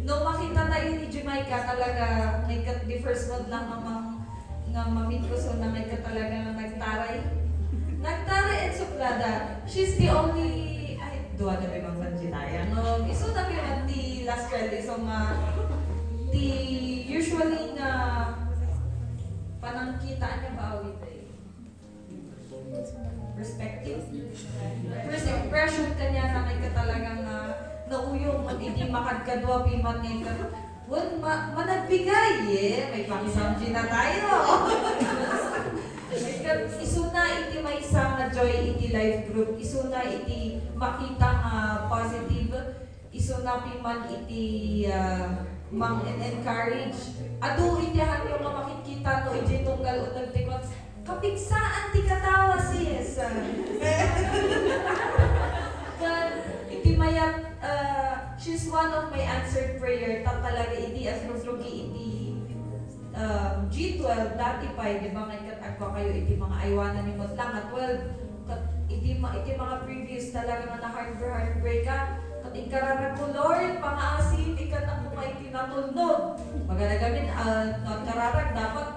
no makita tayo ni Jamaica, talaga, like, the first one lang namang nga mamit ko, so, na may katalaga nga nagtaray. Nagtaray and suplada. She's the only, ay, dua na limang panjitaya. No, isu na pi man ti last child, isu nga, ti usually nga panangkitaan niya ba awit ay? Perspective. First impression kaniana nga talaga nga nauyong, iti makadkadua pi man nga ika-, wen, ma-, managbigay, eh, may pakisamji na tayo. Ika-, isuna iti maysa nga joy iti life group, isuna iti makita nga positive, isuna pi man iti, ah, mang-encourage. Adu iti hanyo nga makikita no idiay tunggal uneg ti kuan, kapigsaan ti katawa, sis. Ken iti mayat, ah, she's one of my answered prayer. Ta talaga idi agrugi iti, ah, G twelve, dati pay, di ba, nga ket agkuakayo iti mga aywananyo met lang nga twelve. Ket iti ma-, iti mga previous talaga nga na-heartbreak, heartbreak ka, ket inkararag ko, Lord, pangaasim, ikkan-ak koma iti natulnog. Magana gamin, ah, no agkararag, dapat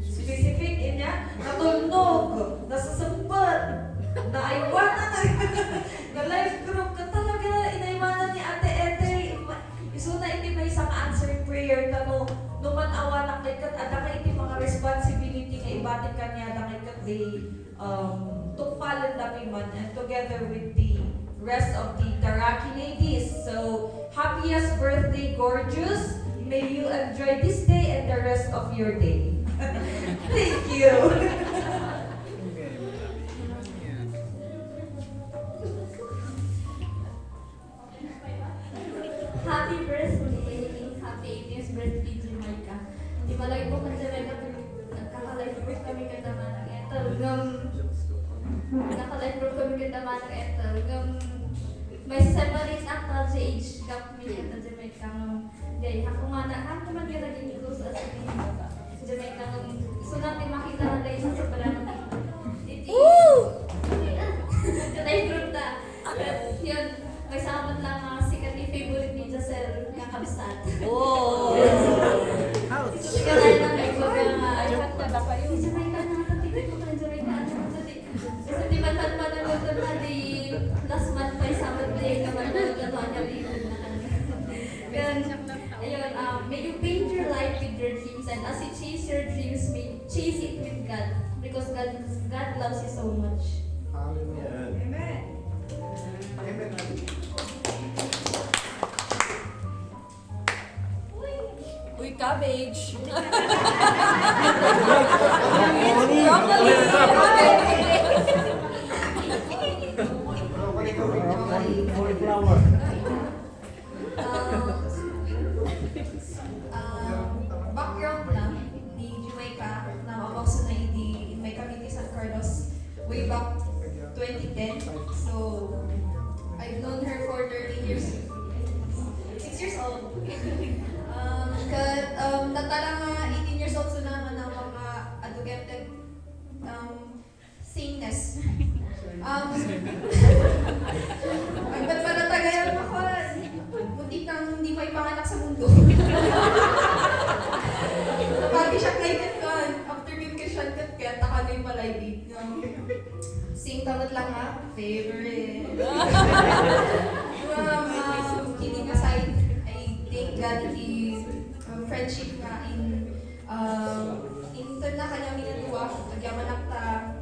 specific, inya, natulnog, nasasempet, naaywanan, na life group, ket talaga, inaywanan ni Ate Ete, ma-, isuna iti maysa nga answered prayer, ta no, no man-awanak, ket adda ka iti mga responsibility nga ibatik kaniada, ket di, um, tungpalen da pi man, and together with the rest of the Taraki ladies. So, happiest birthday, gorgeous. May you enjoy this day and the rest of your day. Thank you. Happy birthday! Happy eightieth birthday, Jamaica. Di ba, like, bukod Jamaica, nagkaka-life group kami ken Manang Ethel. Ngem, nagkaka-life group kami ken Manang Ethel. Ngem, may separate ata age gap mi ken Jamaica. Ngem, di, ako nga na, ako man nga naging close as in Jamaica. Ngem, so, dati makita na tayo sa sobrang diti. Woo! Life group ta. Yun, may sabot lang nga sikat ni favorite ni Josel nga kabsat. Oh. Sikat na lang may baga nga, ay, Jamaica na, pati ko pala Jamaica, ano, pati, pati man, man, man, ano, na di, last month pa, sabot na yung kaman, ano, ano, ano, yung na kanya. Yun, ayun, um, may you paint your life with your dreams, and as you chase your dreams, may chase it with God, because God, God loves you so much. Hallelujah. Amen. Amen. Uy, cabbage. Broccoli. Cauliflower. Ah, ah, back Agbat para tagayan ako. Muntik nang hindi pa ipanganak sa mundo. Napati siya kay Katkan. After concussion, Katkan, taka na yung palay. Sing tanget lang ha, favorite. Well, um, kidding aside, I thank God iti, um, friendship nga in, um, in turn na kanya minadua, agyamanak ta,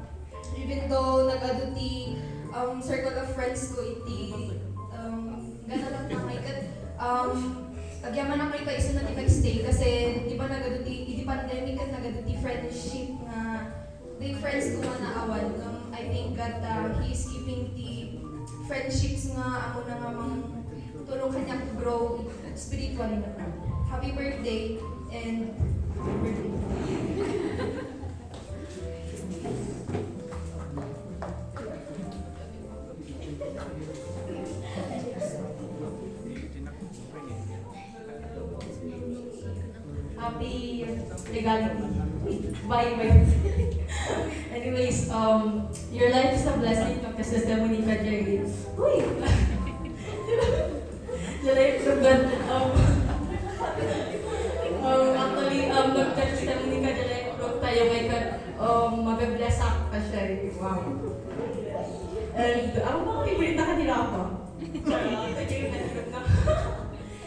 even though nagadu ti, um, circle of friends ko iti, um, gana lang na may kat, um, agyamanak ita isu na ti nagstay kasi di ba nagadu ti, idi pandemic kat nagadu ti friendship nga Big friends ko nga naawan, ngem I thank God ta He is keeping the friendships nga amo na nga mangtulong kaniak to grow spiritually na. Happy birthday and happy birthday. Happy regality. Bye, bye. Anyways, um, your life is a blessing. Pagka-testimony ka, Jerry. Uy! Your life is a blessing. Um, um, actually, um, pagka-testimony ka, Jerry, proof tayo kay ka, um, mabe-bless up ka, Jerry. Wow. And, ako ba, favorite na kanila ako?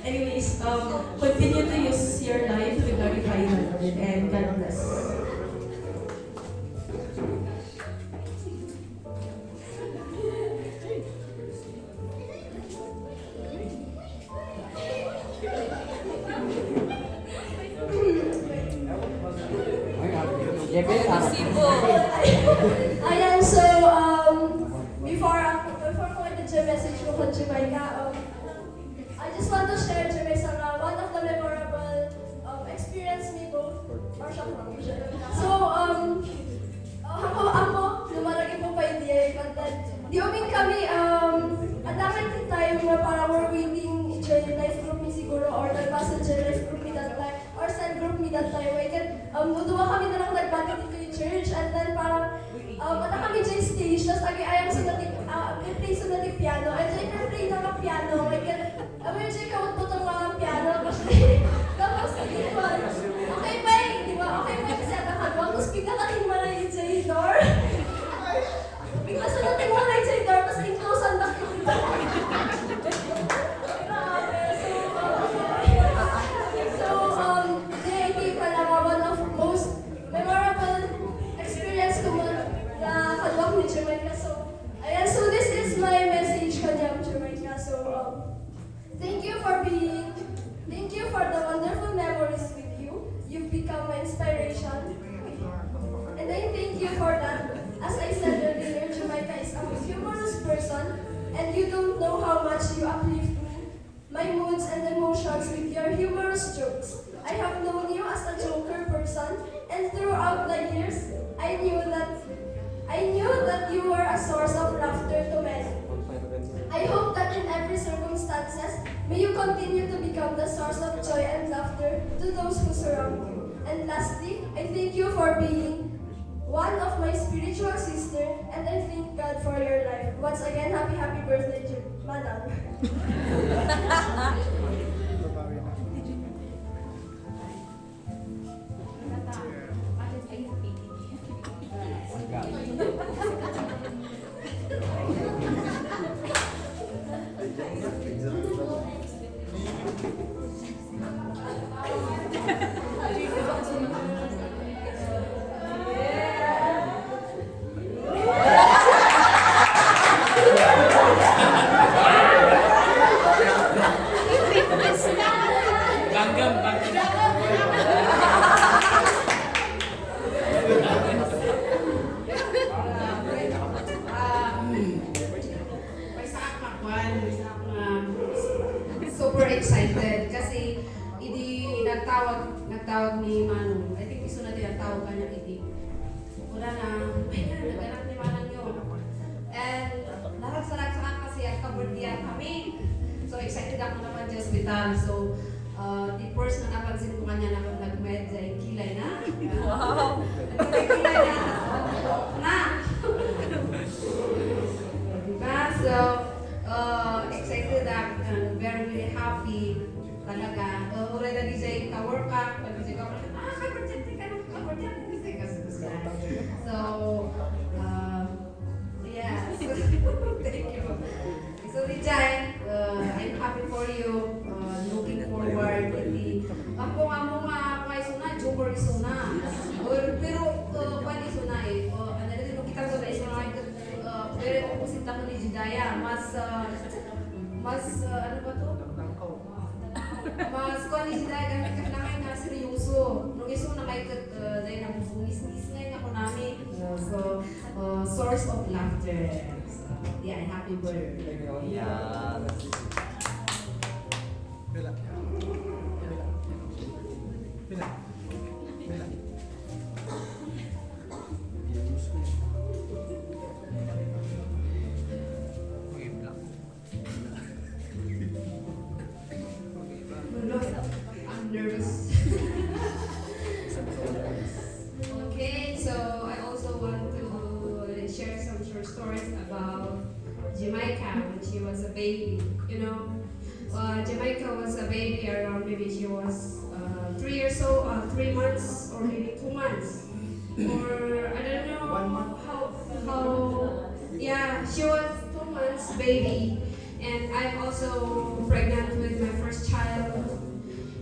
Anyways, um, continue to use your life to glorify God and God bless. Ayan, so, um, before ako, before ko ito message ko kung Jamaica, um, I just want to share, Jamaica, nga one of the memorable, um, experience ni ko. So, um, uh, ako, ako, lumalaki po pa hindi ay pantad. Di umin kami, um, at ang time nga para we're waiting, join life group ni siguro, or nagpasa join life group ni that time. Or cell group mi that time, ay ket, um, no dua kami na lang nagbati ditoy church, and then parang, um, adda kami diay stage, tas agi-ayam so dati, ah, play so dati piano, ay diay play na nga piano, ay ket, um, diay kautbutong nga piano, kasi, tapos, di ba, okay pa eh, di ba, okay pa eh, kasi adda kaduang, tapos bigla ka tinmalay diay door. Bigla sa natin mo na yung door, tas inclusan na kita. Grabe. So, um, so, um, J P talaga one of most memorable experience ko man na kaduak ni Jamaica. So, ayan, so this is my message kanya, Jamaica. So, um, Thank you for being, thank you for the wonderful memories with you. You've become my inspiration. And I thank you for that. As I said earlier, Jamaica is a humorous person, and you don't know how much you uplift me, my moods and emotions with your humorous jokes. I have known you as a joker person, and throughout the years, I knew that I knew that you were a source of laughter to many. I hope that in every circumstances, may you continue to become the source of joy and laughter to those who surround you. And lastly, I thank you for being one of my spiritual sister, and I thank God for your life. Once again, happy, happy birthday, Ju-, Manang. Maysa ak nga kuan, maysa ak nga super excited kasi idi nagtawag, nagtawag ni Manong, I think isu na ti nagtawag kaniak idi. Kunana, "Ay, naganak ni Manang yo." And naragsakan kasi agka-birthday kami. So excited ako naman di hospital. So, uh, the first na napansin ko kanya na nagmayad sa kilay na. Wow! Nagkilay na. Na! Kaya, mas, ah, mas, ah, ano ba to? Mas kuan ni sida, gamit ka lang nga seryoso. No isu na may ket, ah, dahil nabubungis-ngis nga ako namin. Ah, so, ah, source of laughter. So, yeah, happy birthday. Yeah. Pila? Pila? Pila? Pila? Wala, I'm nervous. Okay, so I also want to share some short stories about Jamaica when she was a baby. You know, uh, Jamaica was a baby around, maybe she was uh, three years old, uh, three months, or maybe two months, or I don't know. One month. How, how, yeah, she was two months baby, and I'm also pregnant with my first child,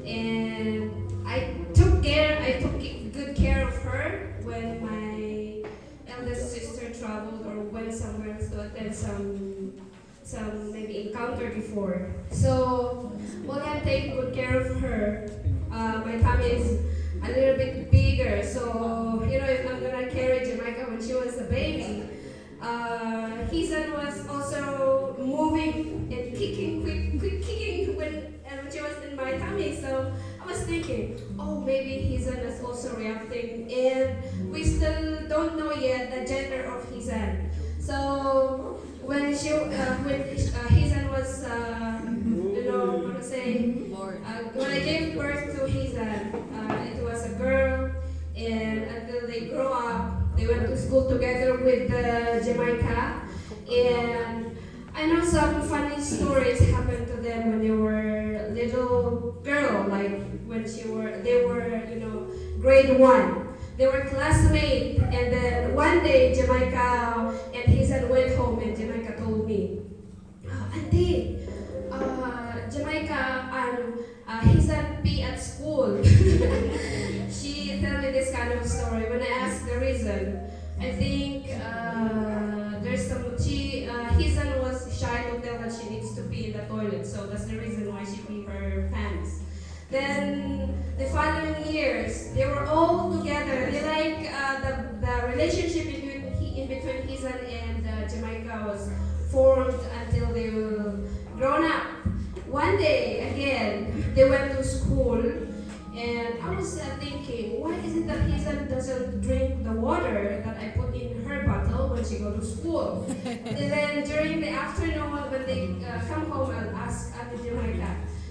and I took care, I took good care of her when my eldest sister traveled or went somewhere else to attend some some maybe encounter before. So, well, I'm taking good care of her. Uh, my tummy is a little bit bigger, so you know, if I'm gonna carry Jamaica when she was a baby, uh, Hizan was also moving and kicking, quick, quick kicking when and when she was in my tummy. So I was thinking, oh, maybe Hizan is also reacting, and we still don't know yet the gender of Hizan. So when she, uh, when uh, Hizan was, uh, you know, how to say, uh, when I gave birth to Hizan, uh, it was a girl, and until they grow up, they went to school together with the Jamaica, and I know some funny stories happened to them when they were little girl, like when she were they were you know grade one. They were classmates, and then one day Jamaica and Hizan went home, and Jamaica told me, "Ah, Auntie, uh, Jamaica and uh, Hizan pee at school." She tell me this kind of story. When I asked the reason, I think uh, there's some, she, uh, Hizan was shy to tell that she needs to pee in the toilet, so that's the reason why she pee her pants. Then the following years, they were all together. They like uh, the, the relationship between he, in between Hizan and uh, Jamaica was formed until they were grown up. One day, again, they went to school, and I was uh, thinking, why is it that Hizan doesn't drink the water that I put in her bottle when she go to school? And then during the afternoon, when they uh, come home, I'll ask Ate Jamaica.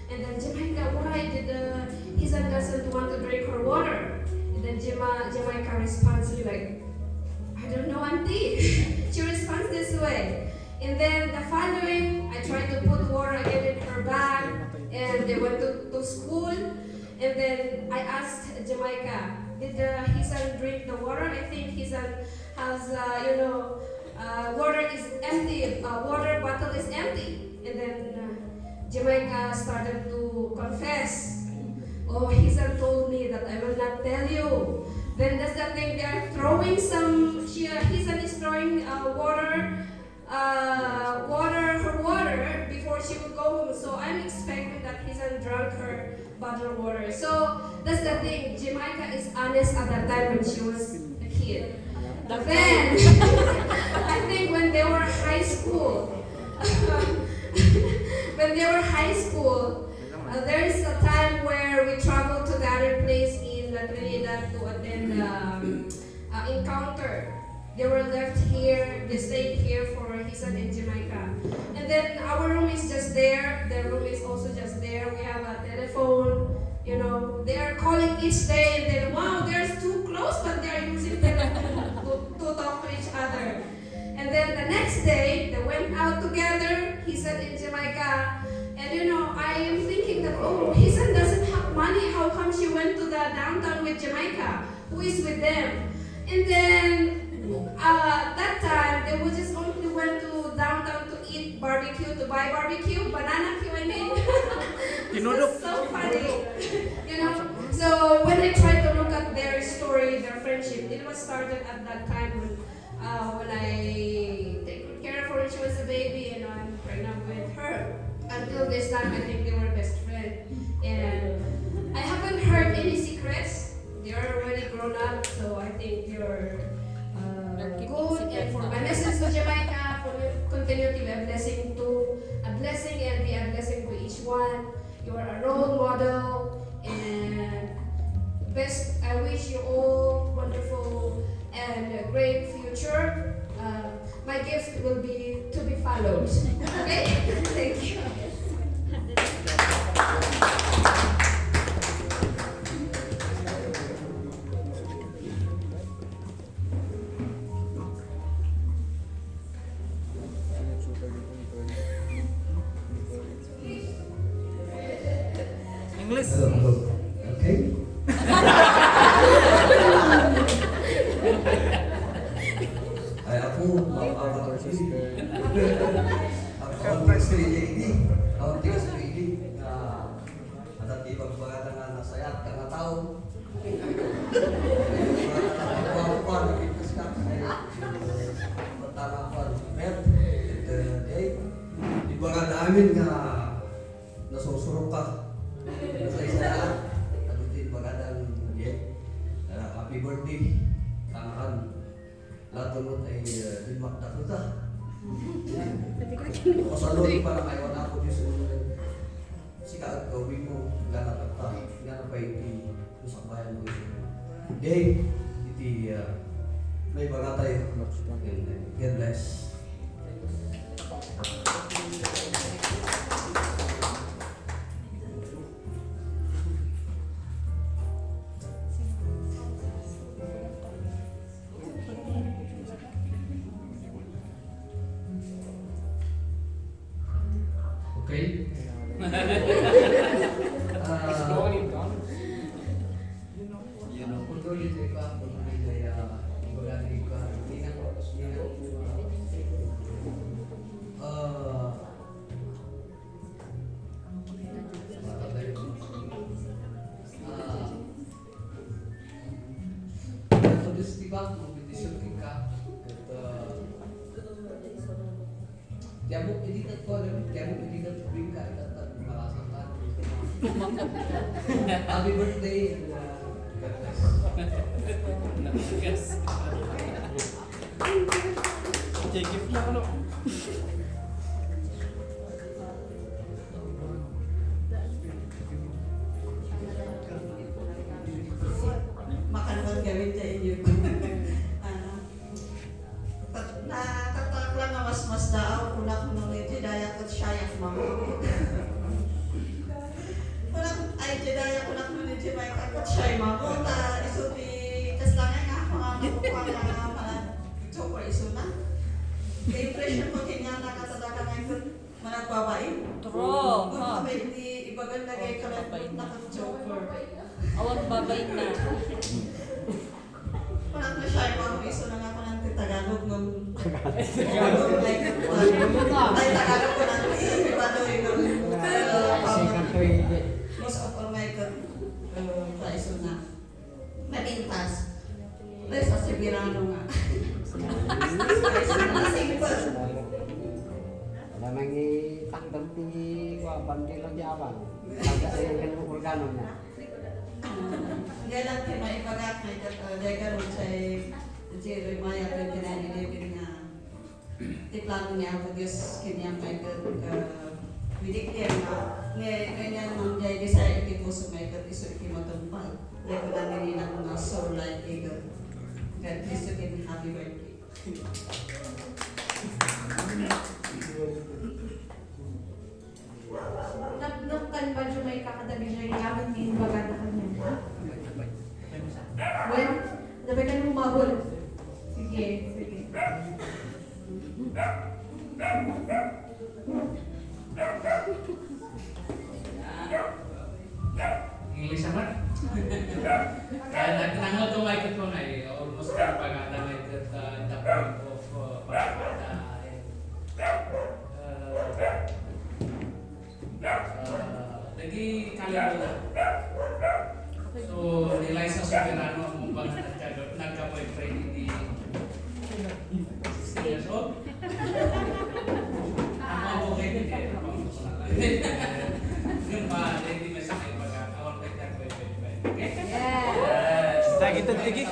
And then, "Jamaica, why did uh, Hizan doesn't want to drink her water?" And then Jama- Jamaica responds to me like, "I don't know, Auntie." She responds this way. And then the following, I tried to put water again in her bag, and they went to, to school. And then I asked Jamaica, "Did uh, Hizan drink the water? I think Hizan has, uh, you know, uh, water is empty, uh, water bottle is empty." And then uh, Jamaica started to confess. "Oh, Hizan told me that I will not tell you." Then that's the thing, they are throwing some, she, uh, Hizan is throwing uh, water uh, water, her water before she would go home. So I'm expecting that Hizan drank her bottled water. So that's the thing. Jamaica is honest at that time when she was a kid. But then, I think when they were high school, when they were high school, uh, there is a time where we traveled to the other place in uh, Trinidad to attend um, uh, encounter. They were left here, they stayed here for Hizan in Jamaica. And then our room is just there, their room is also just there. We have a telephone, you know. They are calling each day, and then, wow, they're too close, but they are using telephone to, to talk to each other. And then the next day, they went out together, Hizan in Jamaica. And you know, I am thinking that, oh, Hizan doesn't have money. How come she went to the downtown with Jamaica? Who is with them? And then uh, that time, they would just only went to downtown to eat barbecue, to buy barbecue, banana cue, I mean. This was so funny. You know? So when I try to look at their story, their friendship, it was started at that time when Uh, when I take good care of her when she was a baby, and I'm pregnant with her. Until this time, I think they were best friends. And I haven't heard any secrets. They are already grown up, so I think they are uh, good. And for my message to Jamaica, for you, continue to be a blessing to, a blessing and be a blessing to each one. You are a role model, and best, I wish you all wonderful and a great future. Uh, my gift will be to be followed. Okay? Thank you. English. Hello, hello. Okay. Ay, ako, ma'am, ako, ako, ako, ako, ako, ako, ako, ako, ako, ako, Adda ti ibagbagada nga nasayaat ka nga tao. Kuan, kuan, naging discuss, eh. Basta nga kuan, Bert, eh, eh, ibagbagada amin nga nasusurok ka. Nasaysayaat. Adu ti ibagbagada, eh, ah, happy birthday. Tangaran. Laton met ay, eh, dimmakdak ta. Pasalon pa na kayo, Apo Dios, eh, sika agawidmo, gana tatta, gana pay iti sakbayanmo. Dave, iti, eh, naibaga tayo. God bless. Okay. Ah, you know, ah, Apo Dios, di ba, magbendisyon kenka. Ket, uh, diak idi ket ko, diak idi ket ko, ket, ket, marasa ka. Happy birthday, and, uh, God bless. Yes. Jay, gift na, ano? Makanwan gawin ta inyo. Ah, tat-, natatak lang nga mas, mas daaw, kunak no ni Jedaya ket siak, mama. Kunak, ay, Jedaya, kunak no ni Jamaica ket siak, mama. Ta, isu ti, kas lang nga, mga makukuha nga, mga joke isuna. Impression ko, kanya, nakatadaka nga ito. Managbabain? True. Kung ha. Kami, di ibagan na kay kalagmit na kang joker. Awan babain na. Manag na siya, yung mga iso na nga ko ng Tagalog, no? Tagalog, like, ay, Tagalog ko ng Ibado, yung, uh, most of all, my, uh, kaiso na. Napintas. Resa Severano nga. Simple. Wala nang itanggal ti kua, bandera ti awan. Taga sa yung organo niya. Kaya lang ti maibaga nga ikat, uh, dega ron siya Jeremiah twenty-nine eleven nga Ti plano ni Apo Dios kaniak, Michael, uh, we declare nga, nga, nga, nga, nga, nga, nga, iti puso, Michael, isu iti matungpal. Like, wala nila nga soar like eagle. God bless you and happy birthday. Napnap kan Badyo may kakadami na yung gamit nga imbagada kanya. Well, dapat ka humabol. Sige, sige. English naman. Kaya nagtanong to, may ito na eh. Almost ang pagkata, may ito, uh, the point of, uh, pagkata, eh. Uh, Ah, naging kalendar. So, ni Liza Soberano ang mong mga nagka-, nagka-boyfriend ni Kita tigi.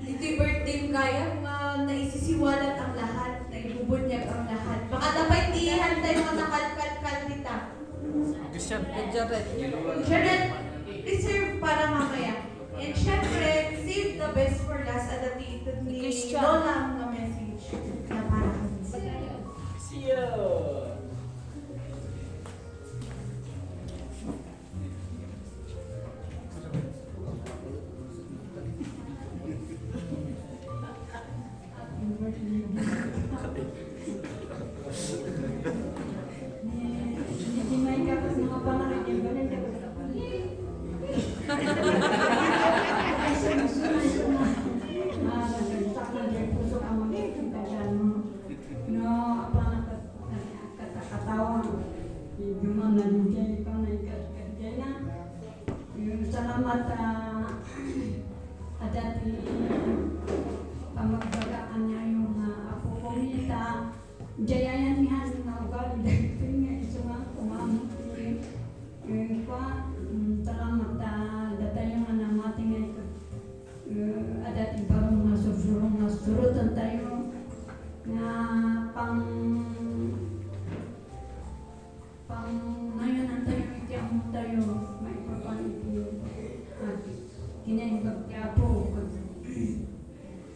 Iti birthday gayam nga naisisiwalat ang lahat, naibubunnyag ang lahat. Baka dapat iihan tayo nga nakalkalkal dita. Christian. Jared. Jared, reserve para mamaya. And syempre, save the best for last. Adda ti ited ni Christian. Lola nga message na para kanita. No, apan Katawan, iduman na din kayo ikaw na ikadkadkay na. Yung salamat, ah, adda ti pamagbaga kaniayo nga apo ko, ita, diay ayangan nga ugali dagiti nga isu nga kumamot ti, eh, kwa, mm, salamat, ah, datayo nga namati nga ikaw. Eh, adda ti baro nga sursuro nga suroten tayo nga pang-, pangnayonan tayo iti ammo tayo, maipapan iti, ah, kinaimbag ti Apo.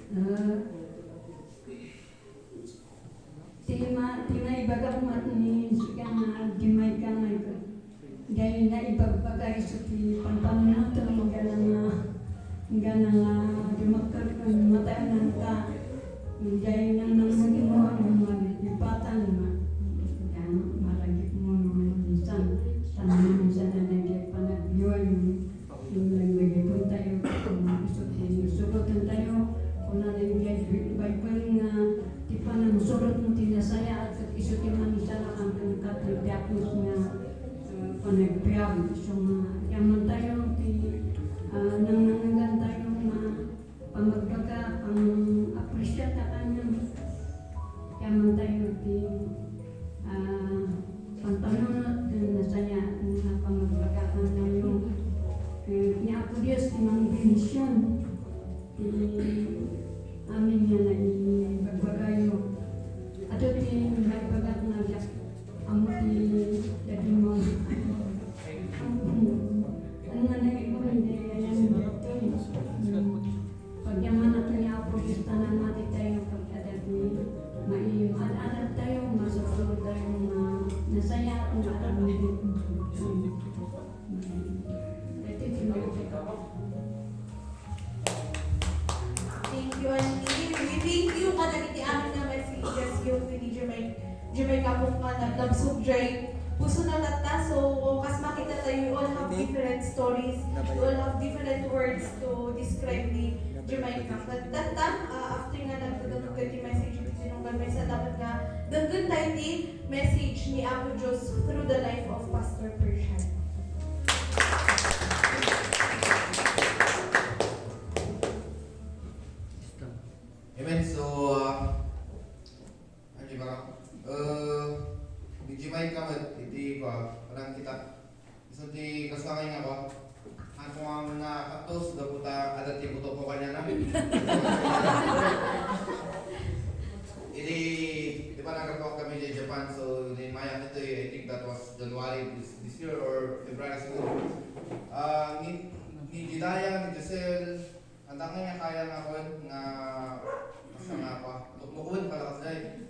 Eh, Ti ma-, ti maibagak met ni sika nga diay ka nga isu ti pampanunotmo, gana nga, gana nga dumagkak ken mataenanka, diay nangnangnangmo no malipatan, ma-, gana maragitmo no minsan, saan man minsan a nagpanagbiuay. Nagipon tayo, isut-, isugoten tayo, kuna na idiay Bible nga ti panangsurotmo ti nasayaat ket isu ti mangisalakan kenka ti diakon nga, ah, panagbiag. So, nga, yaman tayo ti, ah, nangnangngan tayo nga pamagbaga, pang-appreciate ta kaniam. Yaman tayo ti, ah, pampanunot ken nasayaat nga pamagbaga kaniam. Eh, ni Apo Dios ti mangbendision ti amin nga naibagbagayo. Adu ti maibagak nga diak ammo ti dadumang. Ano nga naibagbagayo? Pagyamanak ni Apo Dios, tanan mati tayo pagkadagmi. Maim-ad-adad tayo, masapul tayo, ma-, nasaya, ma-, Thank you, Auntie. We thank you kadagiti amin nga messages, yung ni Jamaica. Jamaica po nga naglabsog jay puso na tatta. So, kas makita tayo, we all have different stories. We all have different words to describe ni Jamaica. But tatta, ah, after nga nagdadangog ti message, iti sinunggal, maisalamat nga denggen tayo ti message ni Apo Dios through the life of Pastor Persian. Amen. So, ah, Ay, di ba? Eh, medyo may kamot, iti, kua, parang kita. Isu ti kasangay nga, kua. Ako ang nakatos, gapu ta, adda ti buto ko kanya na. Iti, di ba, nagkakuha kami di Japan, so, di mayat ito, I think that was January this, this year or February siguro. Ah, ni, ni Jidaya, ni Giselle, Andang nga kaya nga kuen nga basta nga pa, lukluken pala kasdiay.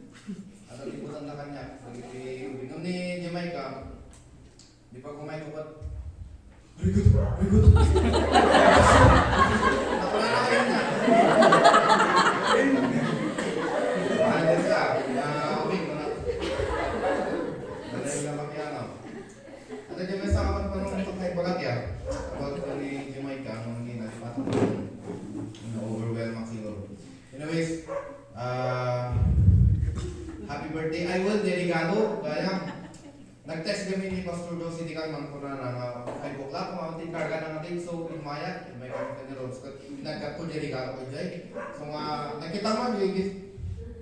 At ang ibutan na kanya, pag iti ubing ni Jamaica, di pa kumay kukat. Very good, very good. Nakulala kayo na. Ayun ka, na ubing mo na. Dahil na makiano. Although sidi kami mangkunana nga five o'clock, nga unti karga na nga din, so, immay, immay kami kani Rose, ket nagkatko di regalo ko, jay. So, nga, nakita mo, di,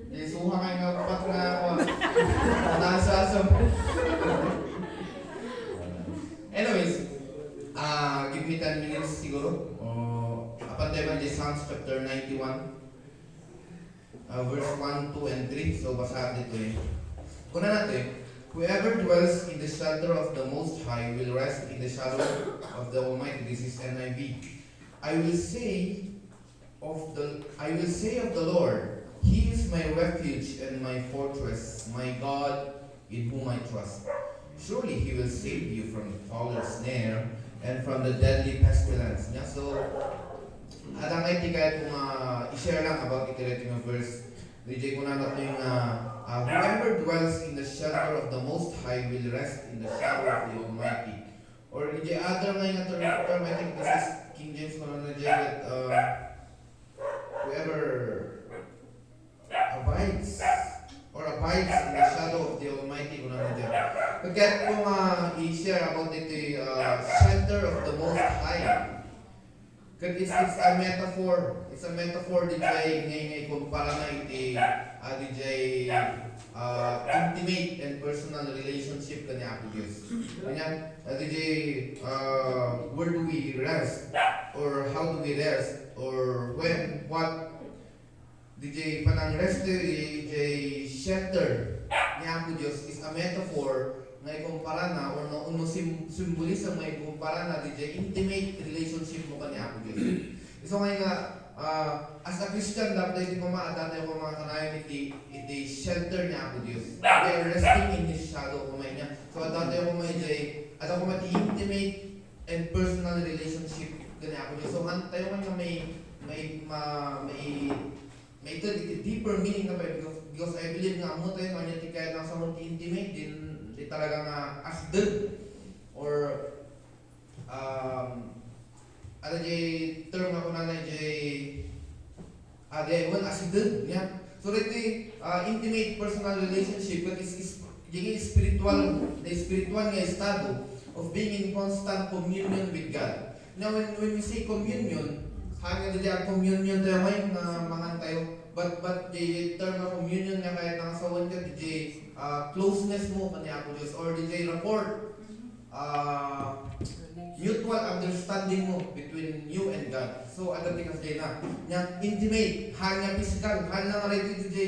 di suha kayo nga upat nga, uh, nasa, so. Anyways, uh, give me ten minutes siguro. Uh, apan tayo man di Psalms chapter ninety-one. Uh, verse one, two, and three. So, basa dito eh. Kuna natin, "Whoever dwells in the shelter of the Most High will rest in the shadow of the Almighty." This is N I V. "I will say of the, I will say of the Lord, He is my refuge and my fortress, my God in whom I trust. Surely He will save you from the fowler's snare and from the deadly pestilence." Nya, so, adda nga iti kayat nga i-share lang about iti daytoy nga verse. Di jay kunana nga, uh, "Whoever dwells in the shelter of the Most High will rest in the shadow of the Almighty." Or in the other nga nga term, term, I think this is King James, kunana jay, uh, "Whoever abides or abides in the shadow of the Almighty," kunana jay. Ket kayat ko nga i-share about iti, uh, shelter of the Most High. Ket it's, it's a metaphor. It's a metaphor di jay nga, nga ikumpara na iti, ah, di jay, ah, intimate and personal relationship ken ni Apo Dios. Kanya, ah, di jay, ah, where do we rest? Or how do we rest? Or when? What? Di jay panangresto, di jay shelter ni Apo Dios is a metaphor nga ikumpara na, or no, no sim-, symbolism nga ikumpara na di jay intimate relationship mo ken ni Apo Dios. Isu nga nga, ah, as a Christian, dapat iti pama, adda tayo nga kanayon iti, iti shelter ni Apo Dios. We are resting in His shadow, kumay niya. So, adda tayo kumay jay, adda kumay ti intimate and personal relationship ken ni Apo Dios. So, han tayo man nga may, may, ma-, may, may ted iti deeper meaning na pay, because, because I believe nga ammo tayo, no, anya ti kayat nga sawen ti intimate, din, di talaga nga asideg, or, um, ano di term nga kunana di, ah, di, wen asideg, nya. So, daytoy, ah, intimate personal relationship, that is, is, di spiritual, the spiritual nga estado of being in constant communion with God. Now, when, when we say communion, han nga di communion tayo ngayon nga mangan tayo, but, but the term of communion nga kayat nga sawen ka, di, ah, closeness mo ken ni Apo Dios, or di rapport, ah, mutual understanding mo between you and God. So, adda ti kasdiay na. Nya, intimate, han nga physical, han nga nga ready to di,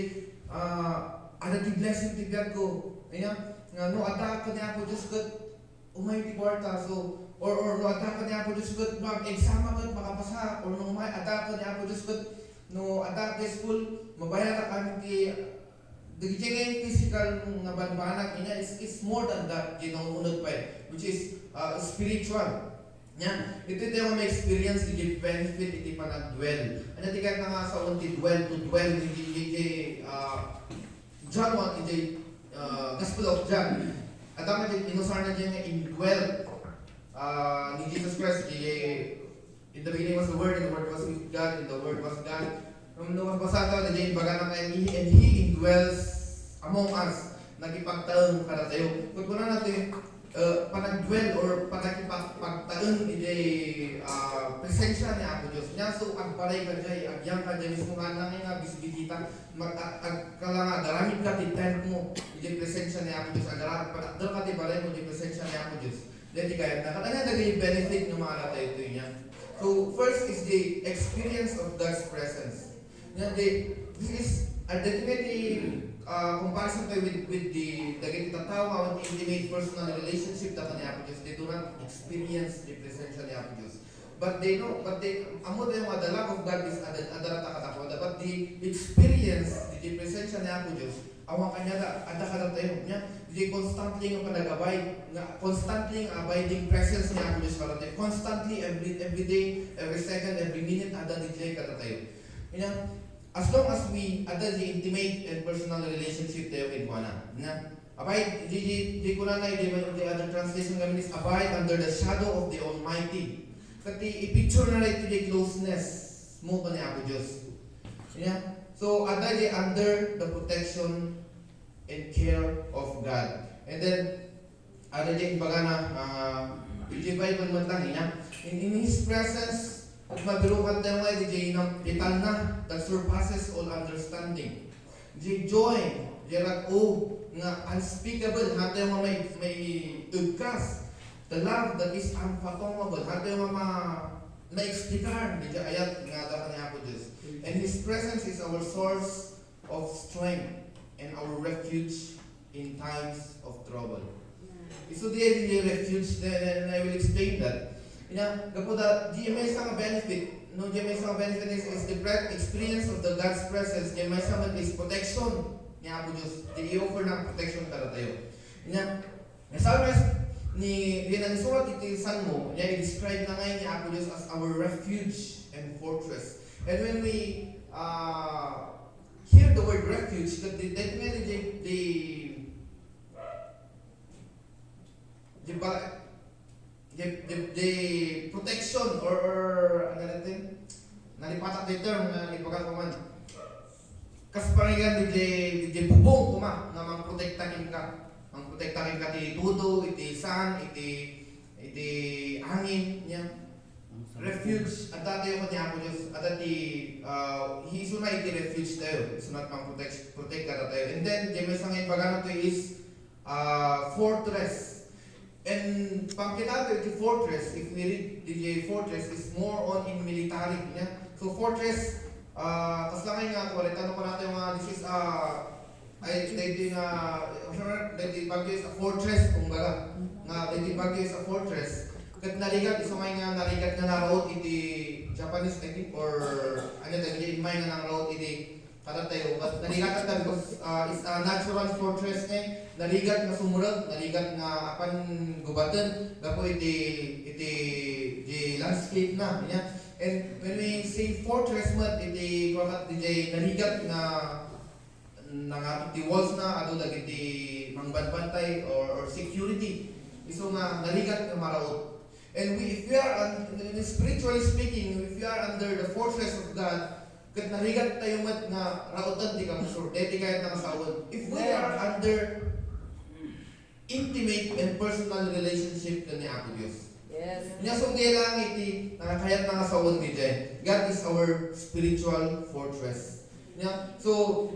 ah, adda ti blessing ti biag ko. Nya, nga no, adda ken ni Apo Dios ket umay ti kuarta. So, or, or no, adda ken ni Apo Dios ket mag-exam ket makapasa, or no, umay, adda ken ni Apo Dios ket no, adda ti school, mabayarak amin ti Dagiti nga physical nga banbanag, ina, is, is more than that, di nauneg pay, which is, uh, spiritual. Nya, iti tayo nga ma-experience iti benefit iti panagdwell. Ania ti kayat nga sawen ti dwell, to dwell, iti, iti, uh, John one, iti, uh, Gospel of John. Adda nga di inusarna diay nga indwell, uh, ni Jesus Christ, iti In the beginning was the Word, and the Word was with God, and the Word was God. No, no, mabasa ta, diay imbagana nga, "And He, and He indwells among us." Nakipagtaeng kadatayo. Kung kuna natin, uh, panagdwell or panakipagtaeng iti, uh, presensya ni Apo Dios. Nya, so, agbalay ka diay, agyang ka diay, mismo nga nang nga bisbisita, mag-, ag-, agkala nga, agaramid ka ti tent mo, iti presensya ni Apo Dios, agaramid, panagdal ka ti balay mo, iti presensya ni Apo Dios. Dagiti kayatna. Ket ania dagiti benefit nga maadda tayo iti nia? So, first is the experience of God's presence. Nia, the, this is, adda dagiti, uh, comparison tayo with, with the, dagiti tattao nga awan intimate personal relationship da ken ni Apo Dios. They do not experience the presence ni Apo Dios. But they know, but they, ammo tayo nga the love of God is adda, adda kadakuada. But the experience, the presence ni Apo Dios, awan kaniada, adda kadatayo, nia, diay constantly nga panag-abide, nga constantly nga abiding presence ni Apo Dios kadatayo. Constantly, every, every day, every second, every minute, adda diay kadatayo. Nia, as long as we, adda diay intimate and personal relationship tayo kenkuana. Nia, abide, di, di, di kunana, di, di other translation kami is abide under the shadow of the Almighty. Ket ti, i-picture na rin ti closeness mo ken ni Apo Dios. Nia? So, adda diay under the protection and care of God. And then, Ada diay imbagana, ah, idiay Bible met lang, nia. In, in His presence, ket mabirukantayo nga idiay nam-, di talna that surpasses all understanding. Diay joy, diay rag-o nga unspeakable, haantayo nga mai-, maiegkas. The love that is unfathomable, haantayo nga ma-, maexplikar, diay ayat nga ada ken ni Apo Dios. And His presence is our source of strength and our refuge in times of trouble. Isu diay, diay refuge, and, and I will explain that. Nia, gapu ta, diay maysa nga benefit, no, diay maysa nga benefit is, is the pre-, experience of the God's presence, diay maysa met is protection ni Apo Dios, diay i-offer na nga protection kadatayo. Nia, ni Psalmist, ni, diay nangisurat iti Salmo, nia, i-describe na ngay ni Apo Dios as our refuge and fortress. And when we, uh, hear the word refuge, ket di, di, di, di, di, di ba, di, di, di protection or, or, ano natin? Nalipatak di term nga ibaga ko man. Kas parigan di, di, di bubong kuma nga mangprotekta kenka. Mangprotekta kenka ti tudo, iti san, iti, iti angin, nia. Refuge, adda tayo ken ni Apo Dios, adda ti, ah, isuna iti refuge tayo, isuna ti pang-protect, protect kadatayo. And then, diay maysa nga imbagana to is, ah, fortress. And pangkita tayo iti fortress, if we read the fortress, is more on in military, nia. So, fortress, ah, kasla nga kuarenta, no, kunatayo nga, this is, ah, Ay, daytoy nga, sure, daytoy Baguio is a fortress, kumbaga. Nga daytoy Baguio is a fortress. Ket narigat, isu nga narigat nga naraut iti Japanese, I think, or ano, daytoy immay nga naraut iti kadatayo. But narigat ta because, uh, it's a natural fortress, eh. Narigat nga sumrek, narigat nga apan gubaten, gapu iti, iti, di landscape na, nia. And when we say fortress met, iti, kuwan met, di narigat nga nangato ti walls na, adu dagiti mangbantay or, or security. Isu nga narigat nga maraut. And we, if we are, un-, spiritually speaking, if we are under the fortress of God, ket narigat tayo met nga rauten ti kabusor, deti kayat nga sawen. If we are under intimate and personal relationship ken ni Apo Dios. Yes. Nia, so, di lang iti, ah, kayat nga sawen daydiay. God is our spiritual fortress. Nia, so,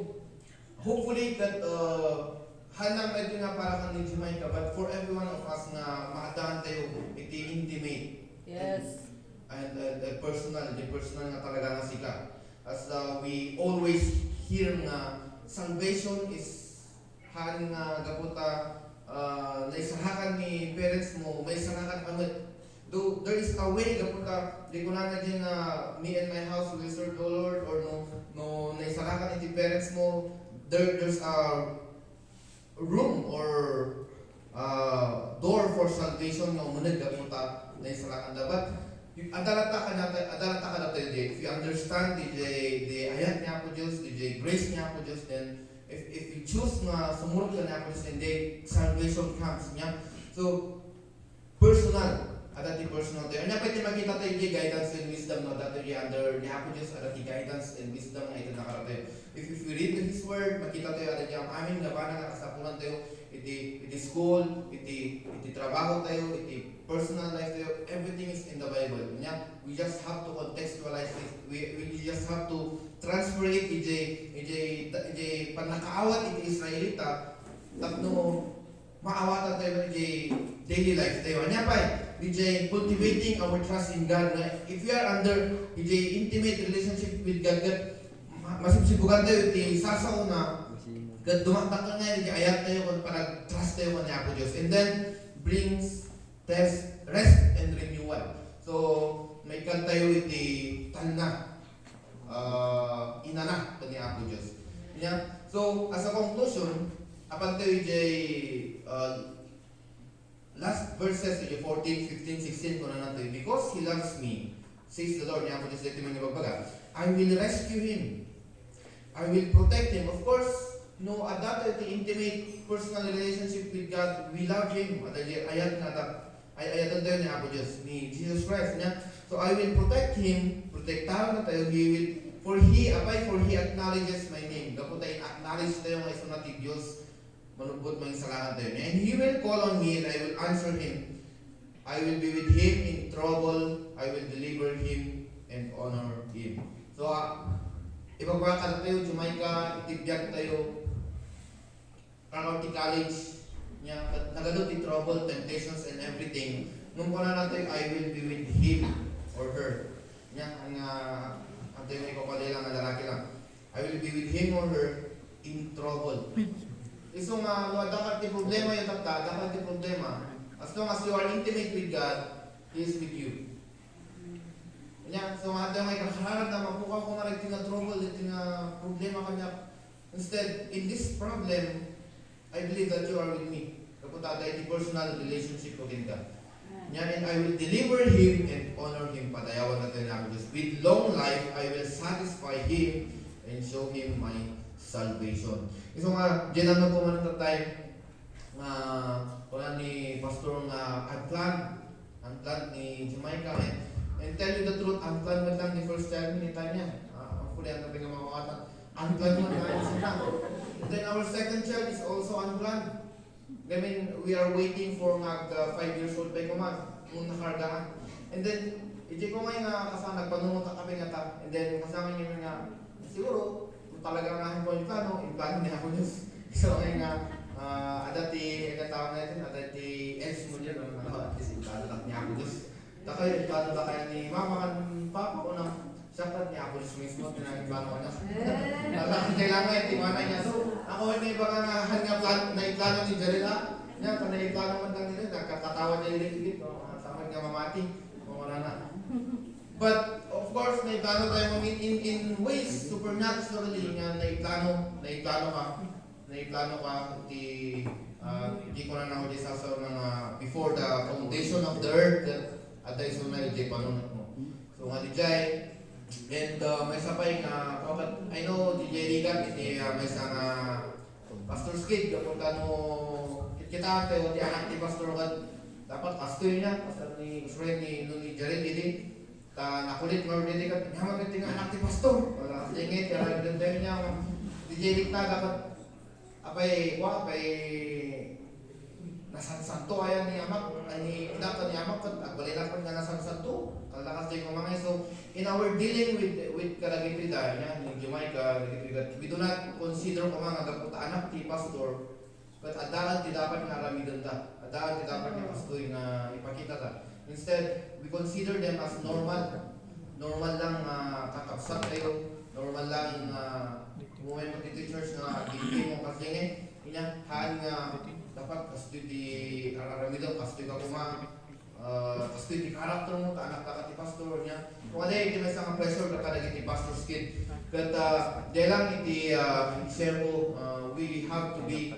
hopefully that, uh, hanang medyo nga para kan ni Jamaica, but for every one of us nga maadaan tayo iti intimate. Yes. And, and, and personal, di personal nga talaga nga sika. As, uh, we always hear nga salvation is Haan nga gapu ta, ah, naisarakan ni parents mo, maisarakan ka met. Though there is a way gapu ta, di kunana diay nga, "Me and my house will serve the Lord," or no, no naisarakan iti parents mo, there, there's a room or, ah, door for salvation nga umuneg gapu ta naisarakan da. But, adda latta kadata-, adda latta kadatayo diay, if you understand diay, diay ayat ni Apo Dios, diay grace ni Apo Dios, then If, if you choose nga sumurot ken ni Apo Dios, and then salvation comes, nia. So, personal. Adda ti personal tayo. Ania pay ti makita tayo ti guidance and wisdom, no? Adda tayo under ni Apo Dios, adda ti guidance and wisdom nga itedna kadatayo. If, if we read His Word, makita tayo, adda ti am-amin nga banag nga kasapulan tayo, iti, iti school, iti, iti trabaho tayo, iti personal life tayo, everything is in the Bible. Nia, we just have to contextualize it. We, we just have to transfer it idiay, idiay, idiay pannakaawat iti Israelita, tapno maawatan tayo idiay daily life tayo. Ania pay, idiay cultivating our trust in God, nga if we are under idiay intimate relationship with God, ket ma-, masibsibugan tayo iti sasaona, ket dumakdakkel nga iti ayat tayo, ken panag-trust tayo ken ni Apo Dios. And then, brings Test, rest, and renewal. So, maikkan tayo iti talna, ah, inana ken ni Apo Dios. Nia, so, as a conclusion, apan tayo idiay, ah, last verses, idiay fourteen, fifteen, sixteen, kunana tayo, "Because He loves me, says the Lord," ni Apo Dios, daytoy man nga ibagbaga, "I will rescue him." I will protect him. Of course, no, adda tayo ti intimate personal relationship with God. We love Him. Adda diay ayat nga adda, ay, ayatan tayo ni Apo Dios, ni Jesus Christ, nia. So, "I will protect him," protektaran na tayo, "he will, for he, apay, for he acknowledges my name." Gapu ta in-acknowledge tayo nga isuna ti Dios. Manupot mangisalakan tayo niya. "And he will call on me, and I will answer him. I will be with him in trouble. I will deliver him and honor him." So, ah, ibaba ka na tayo, Jamaica, iti biag tayo. Kano ti college, niya, nagadu ti trouble, temptations, and everything. Nung kuna na tayo, "I will be with him or her." Niya, ang, ah, ang tayo may kapalay lang, ang lalaki lang. "I will be with him or her in trouble." Isu nga, no, adda ka ti problema, yung tatta, adda ka ti problema. As long as you are intimate with God, He is with you. Niya, so nga, tayo may kakararag na mapukaw ko nga, iti nga trouble, iti nga problema kanya. Instead, in this problem, I believe that you are with me. Kaputa, adda iti personal relationship ko kenka. Niya, "And I will deliver him and honor him." Padayawan na tayo ni Apo Diyos. "With long life, I will satisfy him and show him my salvation." Isu nga, diyan ang nagkumanan tayo nga, kuna ni Pastor nga, "Unplanned." Unplanned ni Jamaica. And, and tell you the truth, unplanned man lang the first child ni Tanya. Ah, hopefully, ang tabi nga mga kawatan. Unplanned man nga, sila. And then our second child is also unplanned. I mean, we are waiting for nga, uh, five years old pa yung kuman, kung nakarga ka. And then, iti ko ngayon nga, kasama, nagpanunot ang kape nga ta. And then, kasama niya nga, siguro, kung talaga nga ang plano, yung plano ni Apo Diyos. So, ngayon nga, ah, ada ti, ang tawag natin, ada ti else mo dyan, ano, at least, yung plano ni Apo Diyos. Dakay, plano dakay ni mama kan papa ko na siya kat ni Apo Diyos mismo, tinanong plano ko niya. Eh. Talagang kailangan, eh, tiwala niya. So, ako, may iba nga, nga, nga plan, naiplano ni Jarel, ah. Niya, kung naiplano man lang nila, nagkakatawa niya yung ligid, no? Ah, samad nga mamati, kung wala na. But, of course, naiplano tayo, in, in, in ways, supernaturally, nga naiplano, naiplano ka. Naiplano ka iti, ah, di ko na ako di sasaw na nga before the foundation of the earth, adda isu na iti panunot mo. So nga di jay, and, ah, may sapay nga, okay, I know, di jay rigat iti, ah, may sa nga pastor kid, kapag ano, kita tayo, ti anak ti pastor kat, dapat kastoy niya, pastor ni, gusto ni, ni Jared, iti, Ta nakulit nga uri kat, "Nyaman iti nga anak ti pastor." Wala kasi nga, kaya nagdagdag niya, nga, di jay dikta, dapat, apay, wa, apay, nasansanto, ayan ni amak, ay, ni, dapat ni amak, kat, agbalay na nga nasansanto. Kalakas di ko mga, so, in our dealing with, with kadagiti dahil niya, ni Jamaica, kadagiti kat, we do not consider ko mga gapu ta anak ti pastor, Ket adda ti dapat nga aramidenta. Adda ti dapat nga kastoy nga ipakitata. Instead, we consider them as normal. Normal lang nga kakabsat tayo. Normal lang nga umay mo dito church nga bibigay mo kasi nga inya, haan nga dapat kastoy ti ar-aramidem, kastoy ka kuma. Ah, kastoy ti character mo, ta anak ta ka ti pastor, niya. Kung ano, iti maysa nga pressure ka kadagiti pastor kid. Ket, ah, di lang iti, ah, share ko, ah, we have to be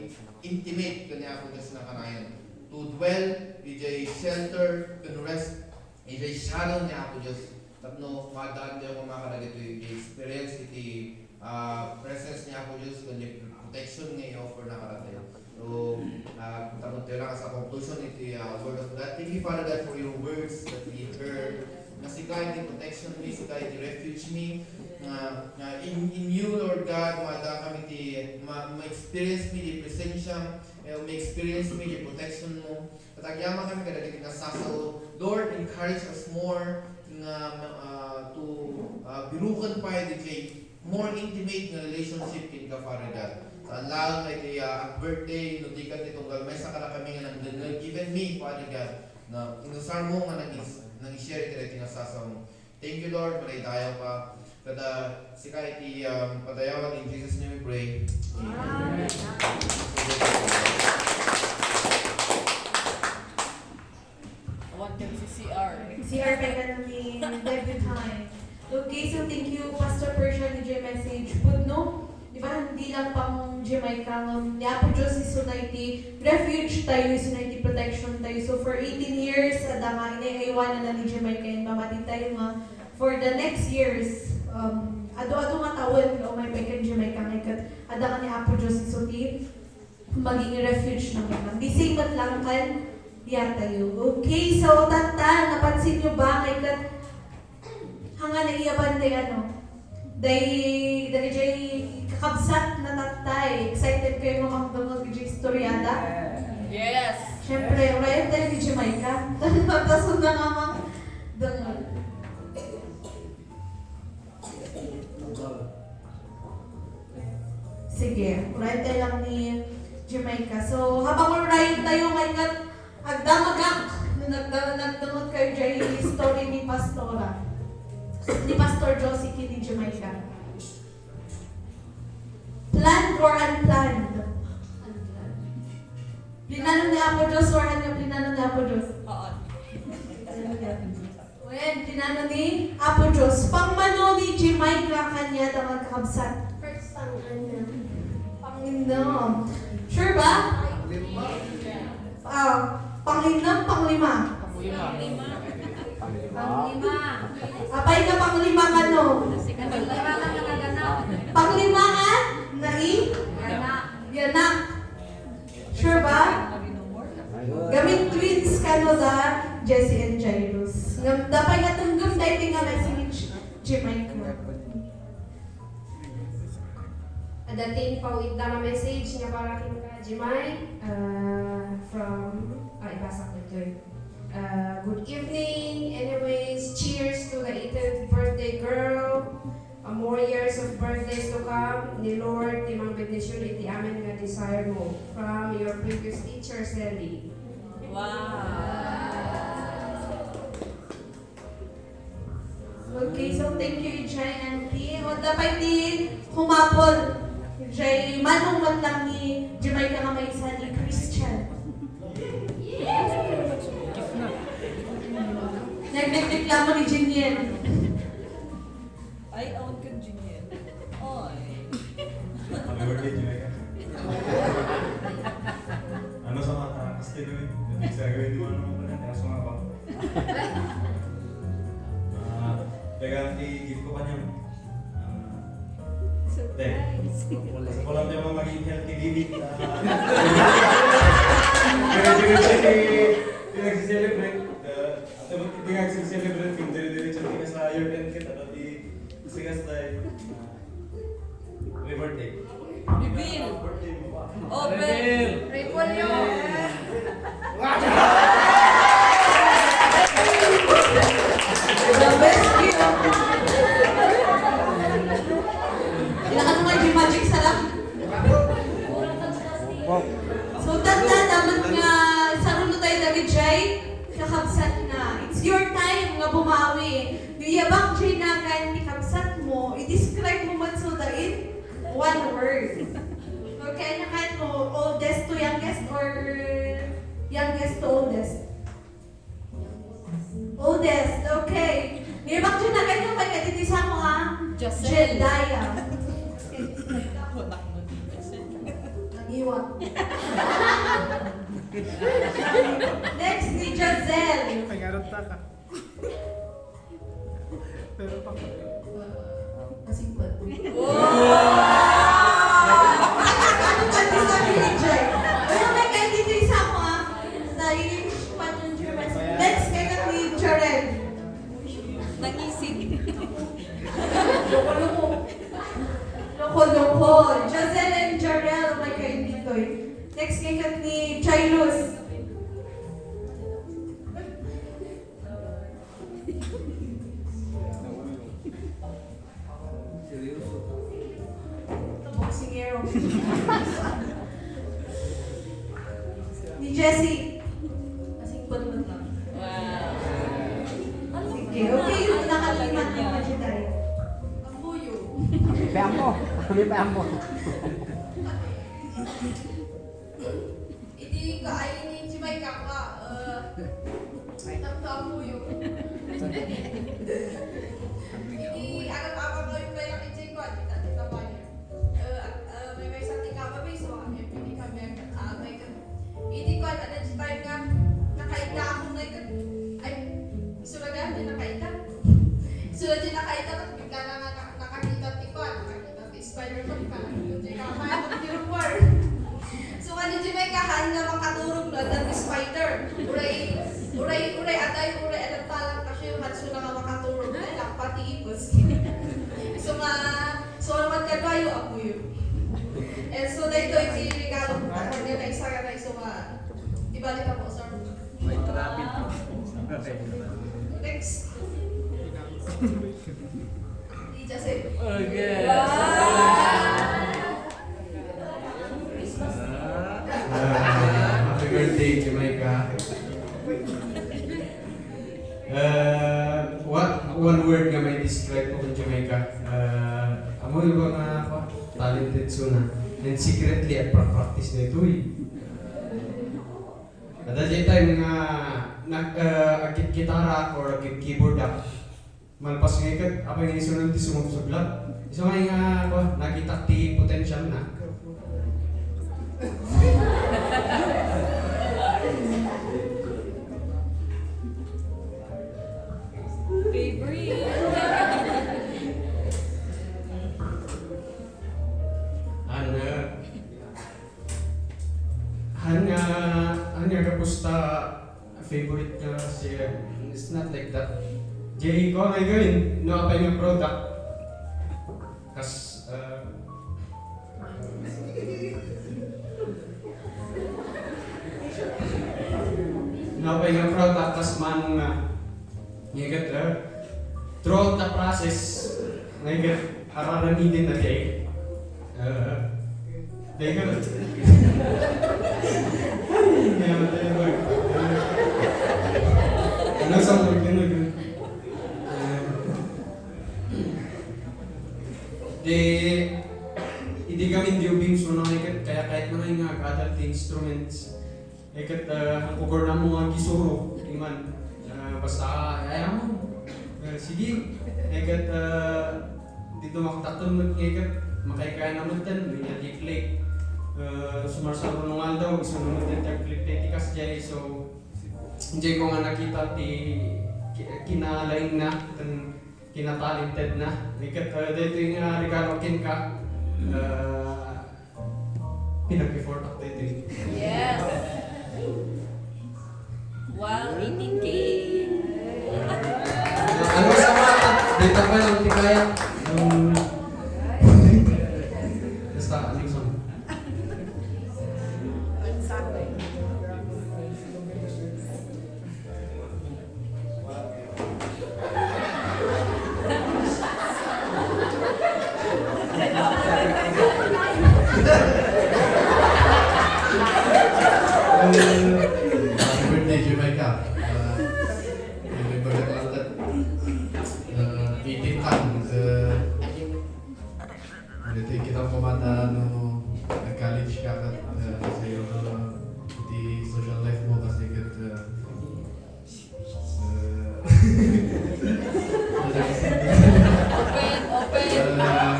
intimate ken ni Apo Dios nga kanayon. To dwell, iti shelter, ken rest, iti shadow ni Apo Dios. Tapno, maadaan tayo nga makadagito iti experience iti ah, presence ni Apo Dios, ken ni protection nga i-offer na kadatayo. So, ah, tapno tayo lang sa conclusion iti, ah, Word of God. Thank you, Father God, for your words that we heard. Nga sika iti protection mi, sika iti refuge mi. Nga, nga in, in you, Lord God, maadaan kami ti, ma, ma-experience mi ti presensya, eh, ma-experience mi ti protection mo. Ket agyaman kami kadagiti nga sasao. Lord, encourage us more nga, ah, to, ah, biruken pay dagiti more intimate nga relationship kenka, Father God. Saan laeng nga iti, ah, ag-birthday, no di ket ti tunggal maysa kadakami nga nangdengngeg, even me, Father God, na inusar mo nga nang-, nang-share iti daytoy nga sasao mo. Thank you, Lord, madaydayaw ka. Ket, ah, sika iti, um, padayawan, in Jesus' name we pray. Amen. Amen. Awan kang C C R. C R kay ka ni debutante. Okay, so thank you, Pastor Persia, ni J message. Pudno, di ba, hindi lang pang Jamaica, ngem ni Apo Dios isu na iti refuge tayo, isu na iti protection tayo. So for eighteen years, adda nga inay-aywanan na ni Jamaica, and mamati tayo nga for the next years, um, adu-adu nga tawen nga umay pay kan Jamaica, nga ket adda nga ni Apo Dios isu ti maging refuge na man. Di same met lang kan yatayo. Okay, so tatta, napansin nyo ba nga ikat hanga na iya ban day ano? Day, day, day, Kabsat, natattay, excited kayo nga makdungog iti istoriada? Yes. Siyempre, urayen tayo ni Jamaica. Tatason na nga makdungog. Sige, urayen tayo lang ni Jamaica. So, habang urayen tayo, ngayon, agdamagak no nagda-, nagdungog kayo diay story ni Pastora, ni Pastor Josie ken ni Jamaica. Planned or unplanned? Plinanon ni Apo Dios or ania plinanon ni Apo Dios? Oo. Wen, plinanon ni Apo Dios. Pangmano ni Jamaica kaniada nga agkakabsat? First pang-ano? Panginnom. Sure ba? Ah, panginnom, panglima. Panglima. Apay nga panglima kano? Panglima nga nagana. Panglima nga nai? Yana. Yana. Sure ba? Gamin twins kano da Jesse and Jairus. Ngem apay nga tunggem daytoy nga message, Jamaica? Adda ti impaw-itda nga message nga para kenka, Jemay, uh, from, ah, ibasak ditoy. Uh, good evening. Anyways, cheers to the eighteenth birthday girl. A more years of birthdays to come. Ni Lord ti mangbendision iti amin nga desire mo. From your previous teacher, Sally. Wow. Okay, so thank you, Ijay, Auntie. O, dapat ti humapol. Ijay, manong matlang ni Jamaica nga maysa ni Christian. Nagreklamo ni Jiniel. Ay, awan kan Jiniel. Oy. Happy birthday, Jamaica. Ano sa mga takas tayo gawin? Sa gawin mo, ano mo pala? Kaya sa mga bang- Ah, taga, i-give ko kanya. Ah, te. Surprise. Kasi ko lang tayo mga maging healthy living. Ah, pero di rin siya, eh, pinagsiselebrate. Ah, at dapat hindi nga nagsiselebrate kung dire-diretso ka sa year end kita, no? Di, kasi nga sa, ah, Happy birthday. Reveal. Birthday mo ba? Open. Reveal. Repolyo. The best gift. Kailangan mo nga yung magic sarap. So, tanda naman nga, saruno tayo, David Jai, kakabsat na. It's your time nga bumawi. Di yabak, Jay, nagan ti kabsat mo. I-describe mo man so da in one word. Okay, nakan mo, oldest to youngest or youngest to oldest? Oldest, okay. Di yabak, Jay, nagan mo, may kaditisa mo, ha? Josel. Jedaya. Nangiwat. Next ni Josel. Pangarap ta ka. Pero pa. Kasingpet. Wow! Ano sabi ni Jay? Ano may kayo dito yung sa mga sa Irish Patron German? Next, kay ni Jaren. Nangisig. Loko-loko. Loko-loko. Josel and Jarel, may kayo dito eh. Next, kay ni Jairus. Seryoso. Boksingero. Ni Jessie. Kasing pagmata. Wow. Sige, okay, yung nakalimat ng Magiday. Ang buyo. May payampo. May payampo. Iti kaay ni Jimay Kaka, eh, tapno ang puyo. Iti agap-agap ko yung pera kay Jay ko, ati, ati, tapanya. Eh, ag-, eh, may, may sa ti kama, may so, ang pili kami, ah, may ka-, iti ko, ada di time nga, nakaita ako, may ka-, ay, isu la di nakaita. Isu la di nakaita, tapos bigla na nga, na-, nakakita ti ko, nakakita. Spider-Man ka. Jay ka, kaya mo tiruan. So, kani Jay may kahan nga makaturog no, adda ti spider. Uray, uray, uray, atay, uray, adat talang kasi yung Hatsuna nga makaturog. Ay, lakpa ti ipos. So, nga, so, ano man kadwa, yung apoy. And so, daytoy ti regalo ko. Kaya na isa, kaya na isa nga. Di ba, di pa po, sir? May traffic. Next. Di Jose. Okay. Wow! Ah, happy birthday, Jamaica. Uh, what one word nga may describe ko kung Jamaica? Uh, amo yung mga kwa, talented suna. And secretly, agpa-practice na ito eh. Kada di time nga nag uh, agkit-kitara or agkit-keyboard ak, malpas nga ikat, apay nga isunod ti sumubsublat. Isu nga nga kwa, nakitak ti potential na. Favorite. Ano? Haan nga, haan nga gapusta favorite nga siya. It's not like that. Jay, ko nga gawin, no, apay nga product. Kas, uh, no, apay nga product, kas man nga. Ngigat, uh, throughout the process, ngigat, araramiden na kay. Uh, Teka lang. Ano sa mga ganun? Di, hindi kami dubing so na kaya kahit na nga nga adult instruments. Eh, ket, ah, ang kukurnam mo nga agisuro, iman. Ah, basta, ayaw mo. Ah, sige. Eh, ket, ah, dito makataton met nga ket, makaykaya na met ten, may nag-click. Ah, sumarsaro nung aldaw, isu na met ten nag-click ti kas jay. So, jay ko nga nakita ti ki-, kinalaing na, ten kinatalented na. Eh, ket, ah, dito yung, ah, regalo kenka. Ah, Pinag-effort ako dito eh. Yes. Wow, eighteen K. Ano sa mga? Data pa lang, di kaya. Um, basta, ano yung song? Happy birthday, Jamaica. Uh, happy birthday, London. Uh, eighteen ka, uh, Iti kita pamata no nag-college ka ket, uh, kasi, uh, iti social life mo kasi ket, uh, uh, Open, open. Uh,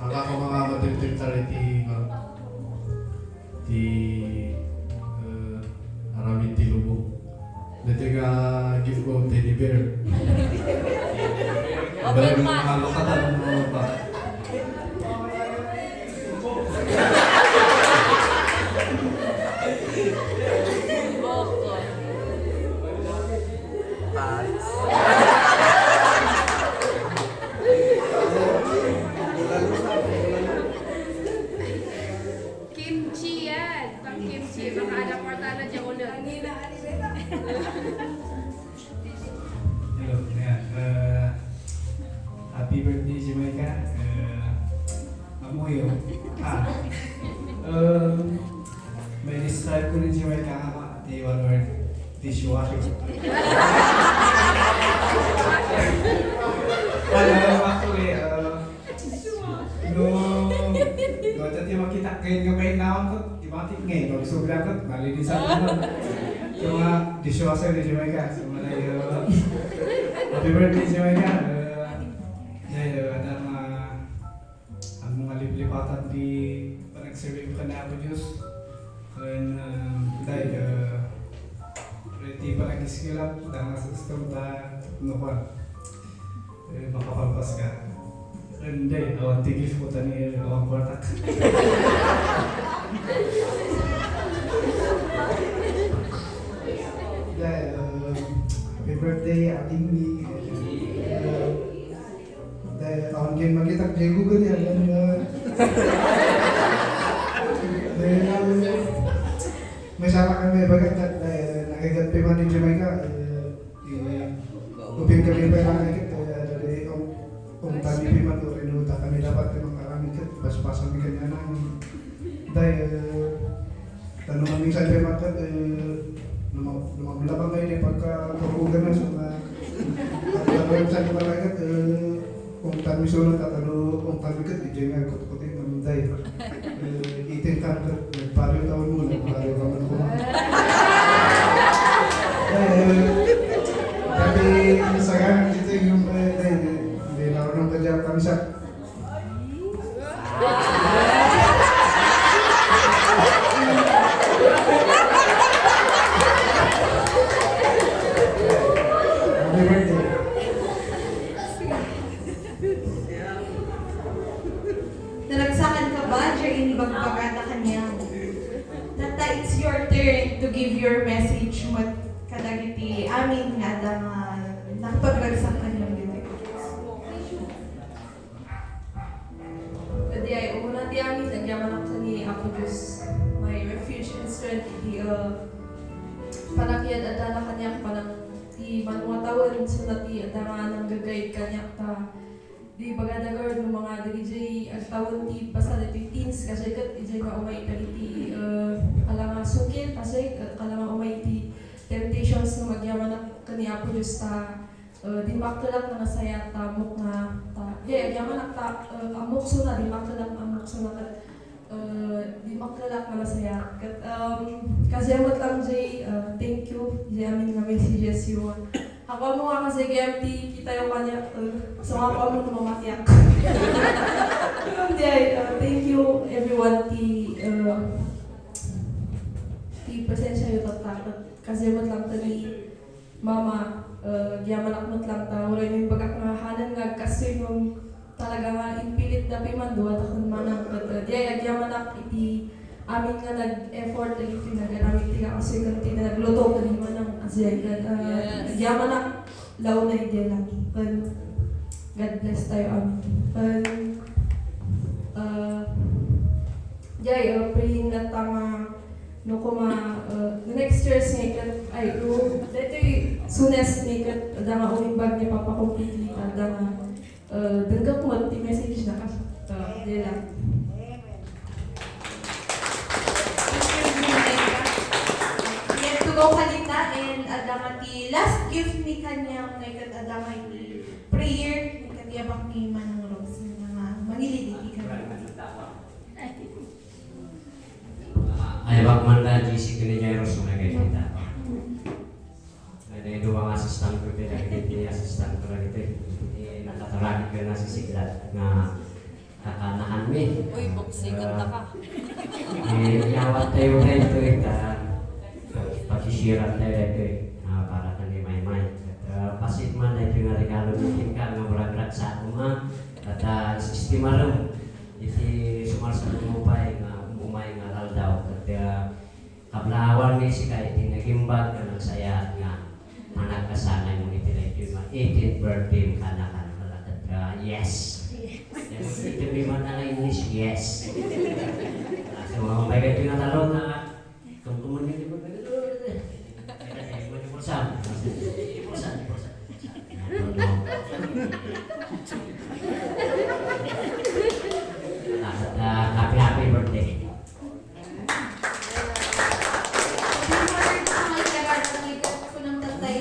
ang ako mga matiptip ta iti, uh, ti, uh, aramid ti lubong. Dito nga gift ko, teddy bear. Open man. Balik mo nga lukatan mo pa. Paris. Kimchi yan. Pang kimchi. Baka ada kwarta na dyan ulit. Hello. Yeah. Uh, happy birthday, Jamaica. Uh, amuyo. Ah. Um, may describe ko ng Jamaica nga, di one word. Dishwasher. Ano, actually, uh, No, no, dati makita kayo nga may naon ko, di ba, ti-, ngayon, no, sobra ko, malinis ako naman. So, nga, dishwasher ni Jamaica, so, malay, uh, happy birthday, Jamaica. Uh, dahil, uh, ada nga, ang mga liplipatan di panagserbi ko kanapo Diyos. Ken, uh, dahil, uh, ready panag-iskilap, dangas gusto ta, no, kwan. Eh, makapalpas ka. Hindi, awan ti gift ko tani, awan kwartak. Dahil, um, happy birthday, Ate Mi. Uh, dahil awan kayo makita, Diego, ganyan, ganyan. Dahil ang may sama kami bagat at, eh, nakagat pa man ni Jamaica, eh, eh, upin kami pa lang ikit, eh, dali kung, kung tabi pa man, kung rinuta kami dapat kami makarami ikit, paspasan mi kanya ng, dahil, eh, Tano man minsan kay Market, eh, luma-, lumablaban kayo ni pagka-turbugan na, so, na, at tano minsan kay Market, eh, kung tano miso na tatalo, kung tano ket, di nga kutkuti, maminday. Eh, itin ka, nagpaliw taon mo, nagpaliw ka man ko. Eh, tapi, sa yan, ito yung, eh, eh, hindi na ako nang kadya kami sa Happy birthday. Naragsakan ka ba, Jerry, ni bagbagata kaniam? Tatta, it's your turn to give your message met kadagiti amin nga adda nga nakapagragsak kaniam ditoy. Ket diay, umuna ti amin, agyamanak ken ni Apo Dios, my refuge and strength, iti, uh, panagyaddada kaniak, panag-, ti banua tawen, suna ti adda nga nangga-guide kaniak, ta di bagada, Lord, no mangadagidiay agtawen ti basta ditoy teens, kasi ket idiay nga umay kadagiti, uh, kala nga sungkil, kasi, uh, kala nga umay ti temptations, no magyamanak ken ni Apo Dios, ta Eh, dimmakkelak nga nasayaat ta ammok nga, ta, di, agyamanak ta, eh, ammok suna, dimmakkelak nga ammok suna ket, eh, dimmakkelak nga nasayaat. Ket, um, kasdiay met lang, Jay, eh, thank you, Jay, amin nga messages yo. Ako mo nga kasi gayam ti kitayo kanya, eh, so nga ako mo no mamatiak. Ket, um, Jay, eh, thank you everyone ti, eh, ti presensya yo tatta. Ket kasdiay met lang ti Mama, eh, agyamanak met lang ta, uray no imbagak nga hanan nga agkastoy ngem talaga nga impilit da pay man, duada ken manang ket, eh, diay agyamanak iti amin nga nag-effort dagiti nagaramid ti kakastoy ken ti nagluto ken ni manang, as in, ket, eh, Yes. agyamanak launa idiay lang. Ken God bless tayo, amin. Ken, eh, diay, eh, praying na ta nga No, kuma, uh, next year's nga ikat, ay, no, daytoy soonest nga ikat, adda nga umimbag ni Papa completely, adda nga, uh, dengngek met ti message na kas-, uh, dila. Yet to go, Kalita, and adda nga ti last gift ni kaniam nga ikat, adda nga iti prayer, ikat, yabak ni Manang Robs, nga mangilid iti kaniam. Ay, bak man da, G C, kini Jairus, mga ganyan ta. Ay, na, duwa nga assistant ko, pinagigit ni assistant ko lang ito, eh. Eh, nakataragit ka na si Siglat nga kakanahan mi. Uy, boxing Ah, ka ka. Eh, yawat tayo na ito, eh, ta-, pag-, pag-share tayo na ito, eh. Ah, para ka ni Maymay. At, ah, pasit man na ito nga regalo ni King Kang, nga murag ragsak ko nga. At, ah, is-, estimarem. Iti sumarsaruno pay nga umay nga aldaw, ket, ah, kablaawan mi sika iti nagimbag nga nagsayaat nga panagkasangaymo iti daytoy nga eighteenth birthday mo, kana, kana, kana, ket, ah, yes. Yes. Iti mi man nga English, yes. Ah, so, mga umay daytoy nga talon, ah, Kumkuman nga di ba? Di ba, di ba? Di ba, di ba? Happy, happy birthday. Happy Mother's Day, Kuya Rafi. Kunam tatay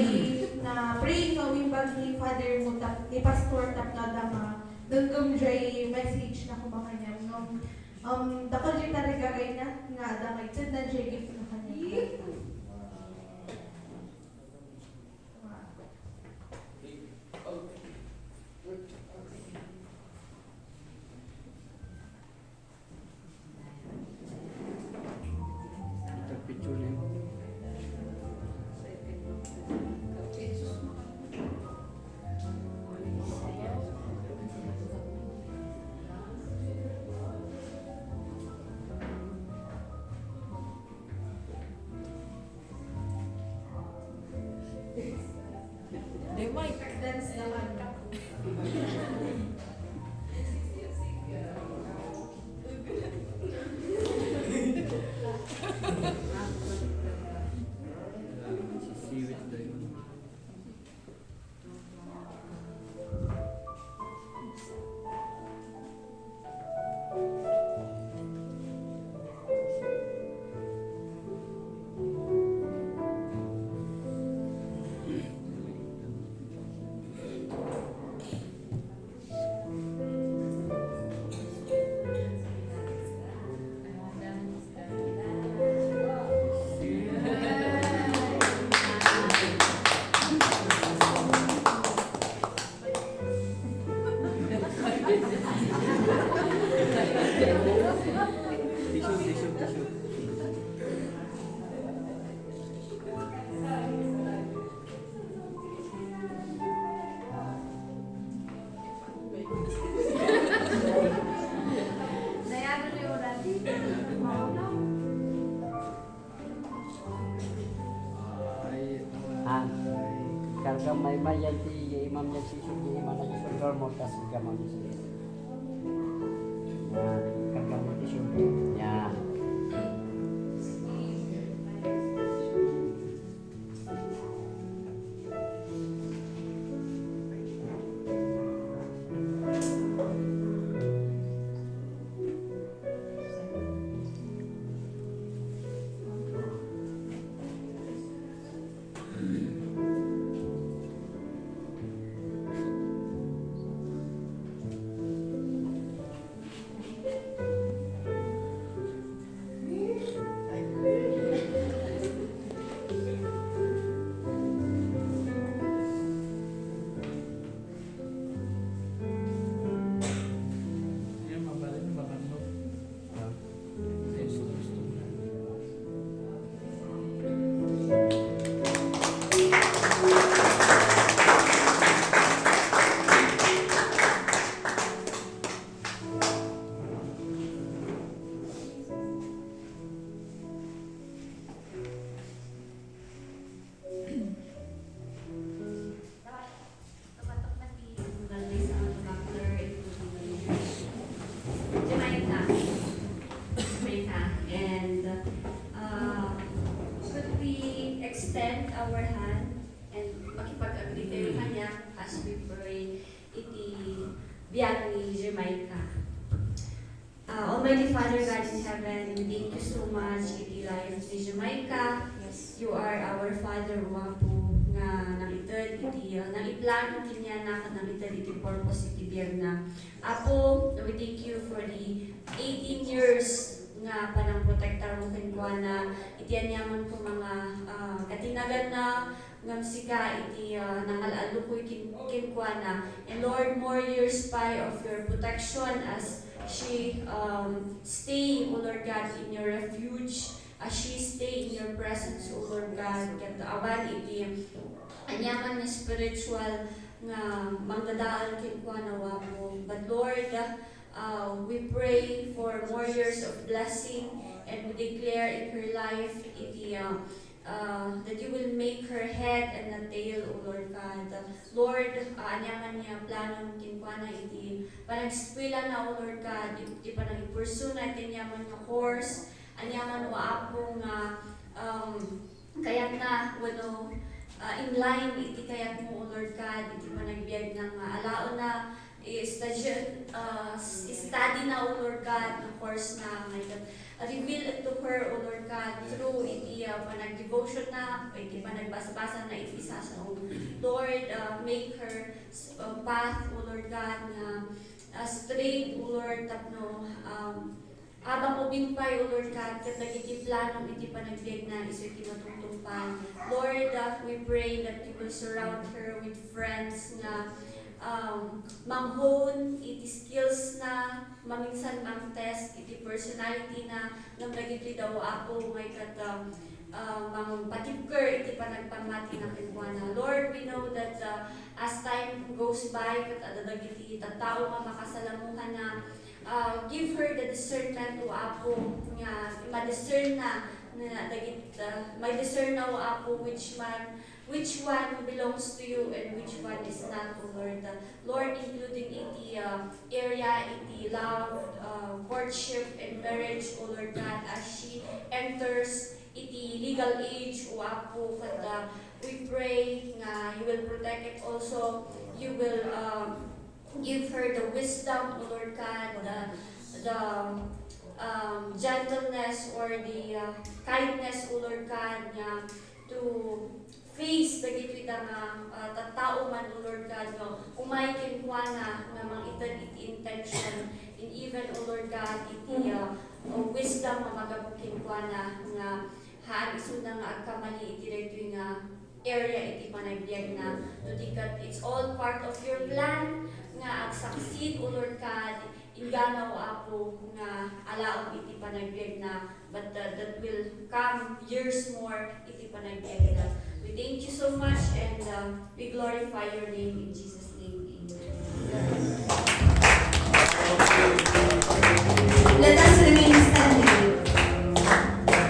na praying nga umimbag ni Father mo tap-, ni Pastor tapno adda nga denggem jay message na kumakanyam. Ngem, Um, dakkel jay tarigagayna nga adda nga itedna jay gift na kaniak. Picture niyo. Dance naman. Kargam maymay yan ti imam yan ti isu, ti imam na ti isu, dormo, tas kargam ti isu. Yan, kargam ti isu. Yan. Kapatok na ti tunggal na isang factor, including Jamaica. Jamaica. And, uh, should we extend our hand and makipag-agree kayo kanya as we pray iti biag ni Jamaica? Ah, Almighty Father God in heaven, thank you so much iti life ni Jamaica. Yes. You are our Father, O Apo, nga nangited iti, ah, nangiplano kaniana ken nangited iti purpose iti biagna. Apo, we thank you for the eighteen years nga panangprotektarmo kenkuana, iti aniaman ko mga, ah, katinaganna, ngem sika iti, ah, nangal-allukoy ken-, kenkuana. And Lord, more years pa of your protection as she, um, stay, O Lord God, in your refuge, as she stay in your presence, O Lord God. Ket awan iti aniaman nga spiritual nga mangdadael kenkuana, O Apo. But Lord, uh, we pray for more years of blessing, and we declare in her life iti, uh, uh, that you will make her head and a tail, O Lord God. Lord, uh, aniaman nga plano kenkuana iti panag-eskwelana, O Lord God, iti panag-ipursuna iti aniaman nga course, aniaman, O Apo, nga, um, kayatna wenno, uh, in line iti kayatmo, O Lord God, iti panagbiagna nga alaenna, i-study, uh, s-, study na, O Lord God, nga course na, my God. Reveal it to her, O Lord God, through iti, uh, panag-devotion na, iti panagbasbasa na iti sasaom. Lord, uh, make her, uh, path, O Lord God, nga, uh, straight, O Lord, tapno, um, habang ubing pay, O Lord God, ket dagiti planom iti panagbiagna isu ti matungtungpal. Lord, uh, we pray that you will surround her with friends nga, um, manghone iti skills na, maminsan mang-test iti personality na, ngem dagitoy daw, Apo, may kat-, um, uh, mangpatibker iti panagpammatina kenkuana. Lord, we know that, uh, as time goes by, ket adda dagiti tattao nga makasalamuhanna, uh, give her the discernment, O Apo, nga madiscern na, na dagit-, uh, madiscern na, O Apo, which man, which one belongs to you and which one is not, O Lord. Lord, including iti, uh, area, iti love, uh, courtship, and marriage, O Lord God, as she enters iti legal age, O Apo, ket, uh, we pray nga you will protect it also. You will, um, give her the wisdom, O Lord God, the, the, um, gentleness or the, uh, kindness, O Lord God, nga to face dagitoy da nga, uh, tattao man, O Lord God, nga umay kenkuana nga mangited iti intention, and even, O Lord God, iti, uh, uh, wisdom nga magapu kenkuana nga haan isuna nga agkamali iti daytoy nga area iti panagbiagna. No di ket, it's all part of your plan nga ag-succeed, O Lord God, inggana, O Apo, nga alaem iti panagbiagna, but, uh, that will come years more iti panagbiagna. We thank you so much and, uh, we glorify your name in Jesus' name. Amen. Let us remain standing.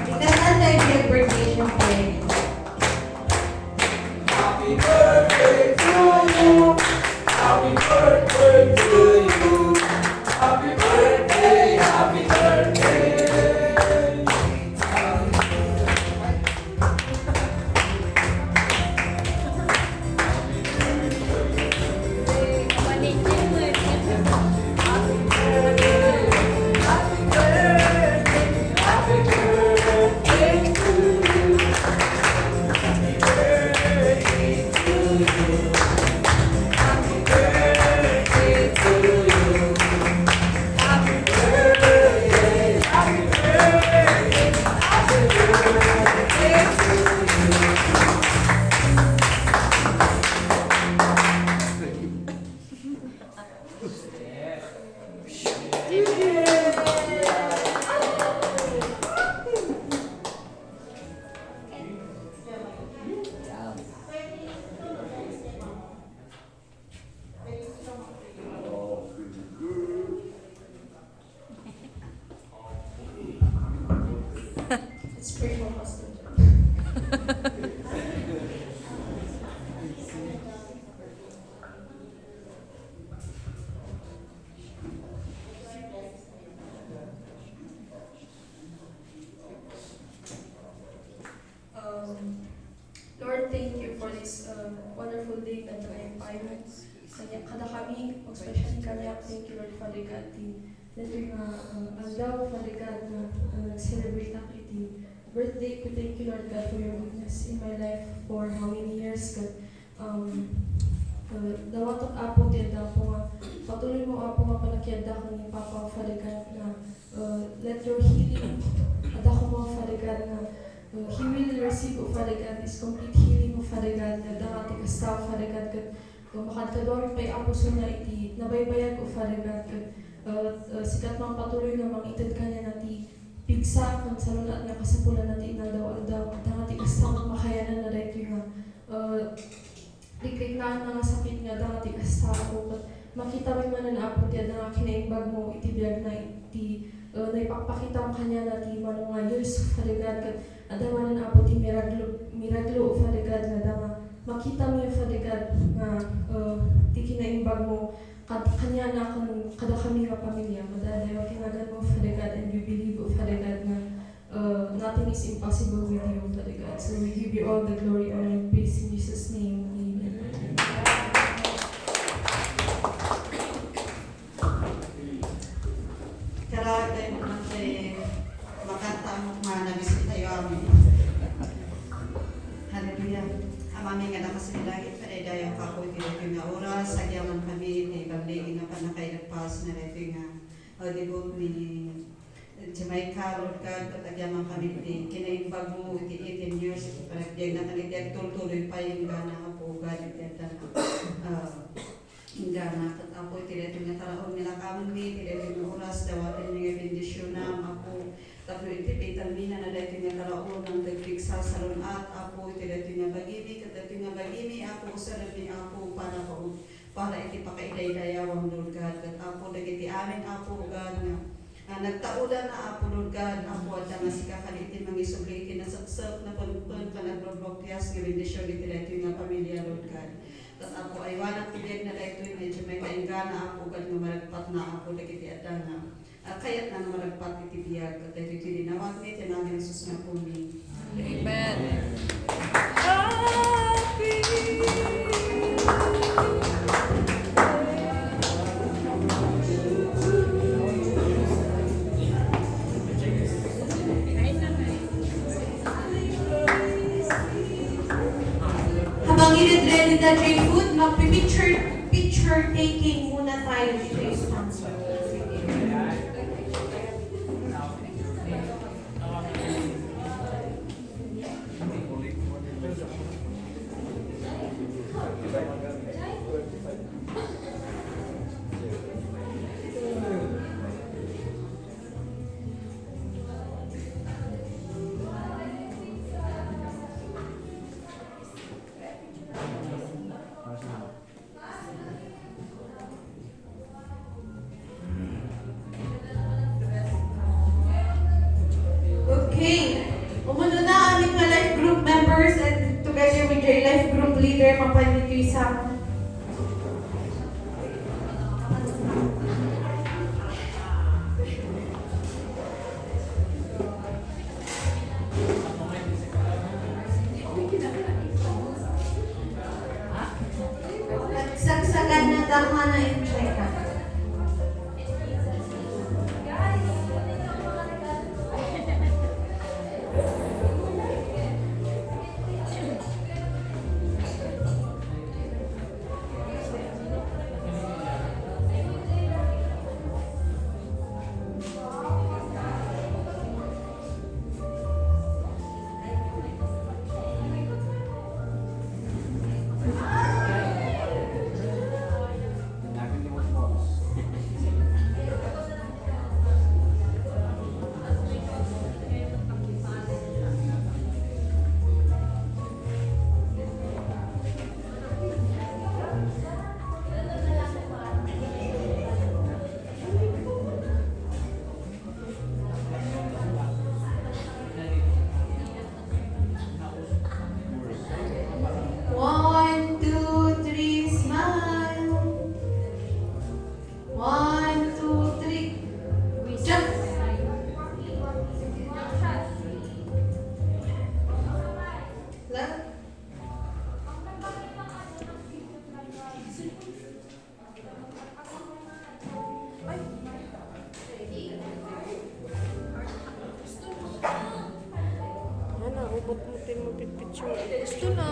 Ikanta tayo birthday, syempre. wonderful day kadakayo, Father. Kanya, kadakami, especially kaniak, thank you, Lord, Father God, ti daytoy nga, uh, aldaw, Father God, nga, uh, nag-celebrate ak iti birthday ko. Thank you, Lord God, for your goodness in my life for how many years, God. Um, uh, dawatek, Apo, ti adda, Apo, nga patuloy mo, Apo, nga panakiadda ken ni Papa, Father God, nga, uh, let your healing adda koma, Father God, nga, uh, he will receive, O Father God, this complete healing, O Father God, nga adda nga ti kasta, O Father God, ket, uh, makadkaduami pay, Apo, sana iti nabaybayag, O Father God, ket, uh, uh, sika met patuloy nga mangited kaniana ti pigsa ken salun-at nga kasapulanna ti inaldaw-aldaw, adda nga ti kasta ket makayananna daytoy nga, uh, Rikriknaan nga sakit nga adda nga ti kasta, Apo, ket makitami manen, Apo, ti adda nga kinaimbagmo iti biagna, iti, eh, naipakpakitam kaniana ti mano nga years, Father God, ket adda manen, Apo, ti miraglo, miraglo, Father God, nga adda nga makitami, Father God, nga, eh, ti kinaimbagmo kad-, kaniana ken kadakami nga pamilya. Madadayo ti naganmo, Father God, and we believe, Father God, nga Uh, nothing is impossible with you, Father God. So we give you all the glory, honor, and praise in Jesus' name. Amen. Kara, tayo naman, eh, makanta mo nga nabisitayo amin. Hallelujah. Amami nga nakasalangit, padaydayawka, Apo, iti daytoy nga oras, agyamankami iti baligi nga pannakailagpas nga daytoy nga, uh, debut ni Jamaica, Lord God, ket agyamankami iti kinaimbagmo iti eighteen years iti panagbiagna ken iti agtultuloy pay inggana, Apo God, iti adda, ah, inggana. Ket, Apo, iti daytoy nga taraon nga nakamenmi, iti daytoy nga oras, dawatenmi nga bendisionam, Apo, tapno iti pitanmi na daytoy nga taraon, nangted pigsa, salun-at, Apo, iti daytoy nga bagimi, ket daytoy nga bagimi, Apo, usarenmi, Apo, para pa para iti pakaidaydayawan, Lord God, ket Apo, dagiti amin, Apo God, nga, nga nagtaudana, Apo, Lord God, Apo, adda nga sika kadi iti mangisubli iti naseksek, napengpeng, ken aglublubtias nga bendision iti daytoy nga pamilya, Lord God. Ket Apo, aywanak ti biagna daytoy nga idiay maikainggana, Apo God, nga maragpatna, Apo, dagiti adda nga a, kayatna nga maragpat iti biag, ket daytoy ti linawatmi iti nagan ni Jesus nga Apomi. Amen. Habang inidre ni Daddy Food, magpi-picture, picture taking muna tayo dito yung sponsor. Okay. Umunona amin nga life group members and together with your life group leader, mapan ditoy sa Nagsagsagan na tama na yung check-up. One, two. Buot mo ti mapipicture. Gusto na.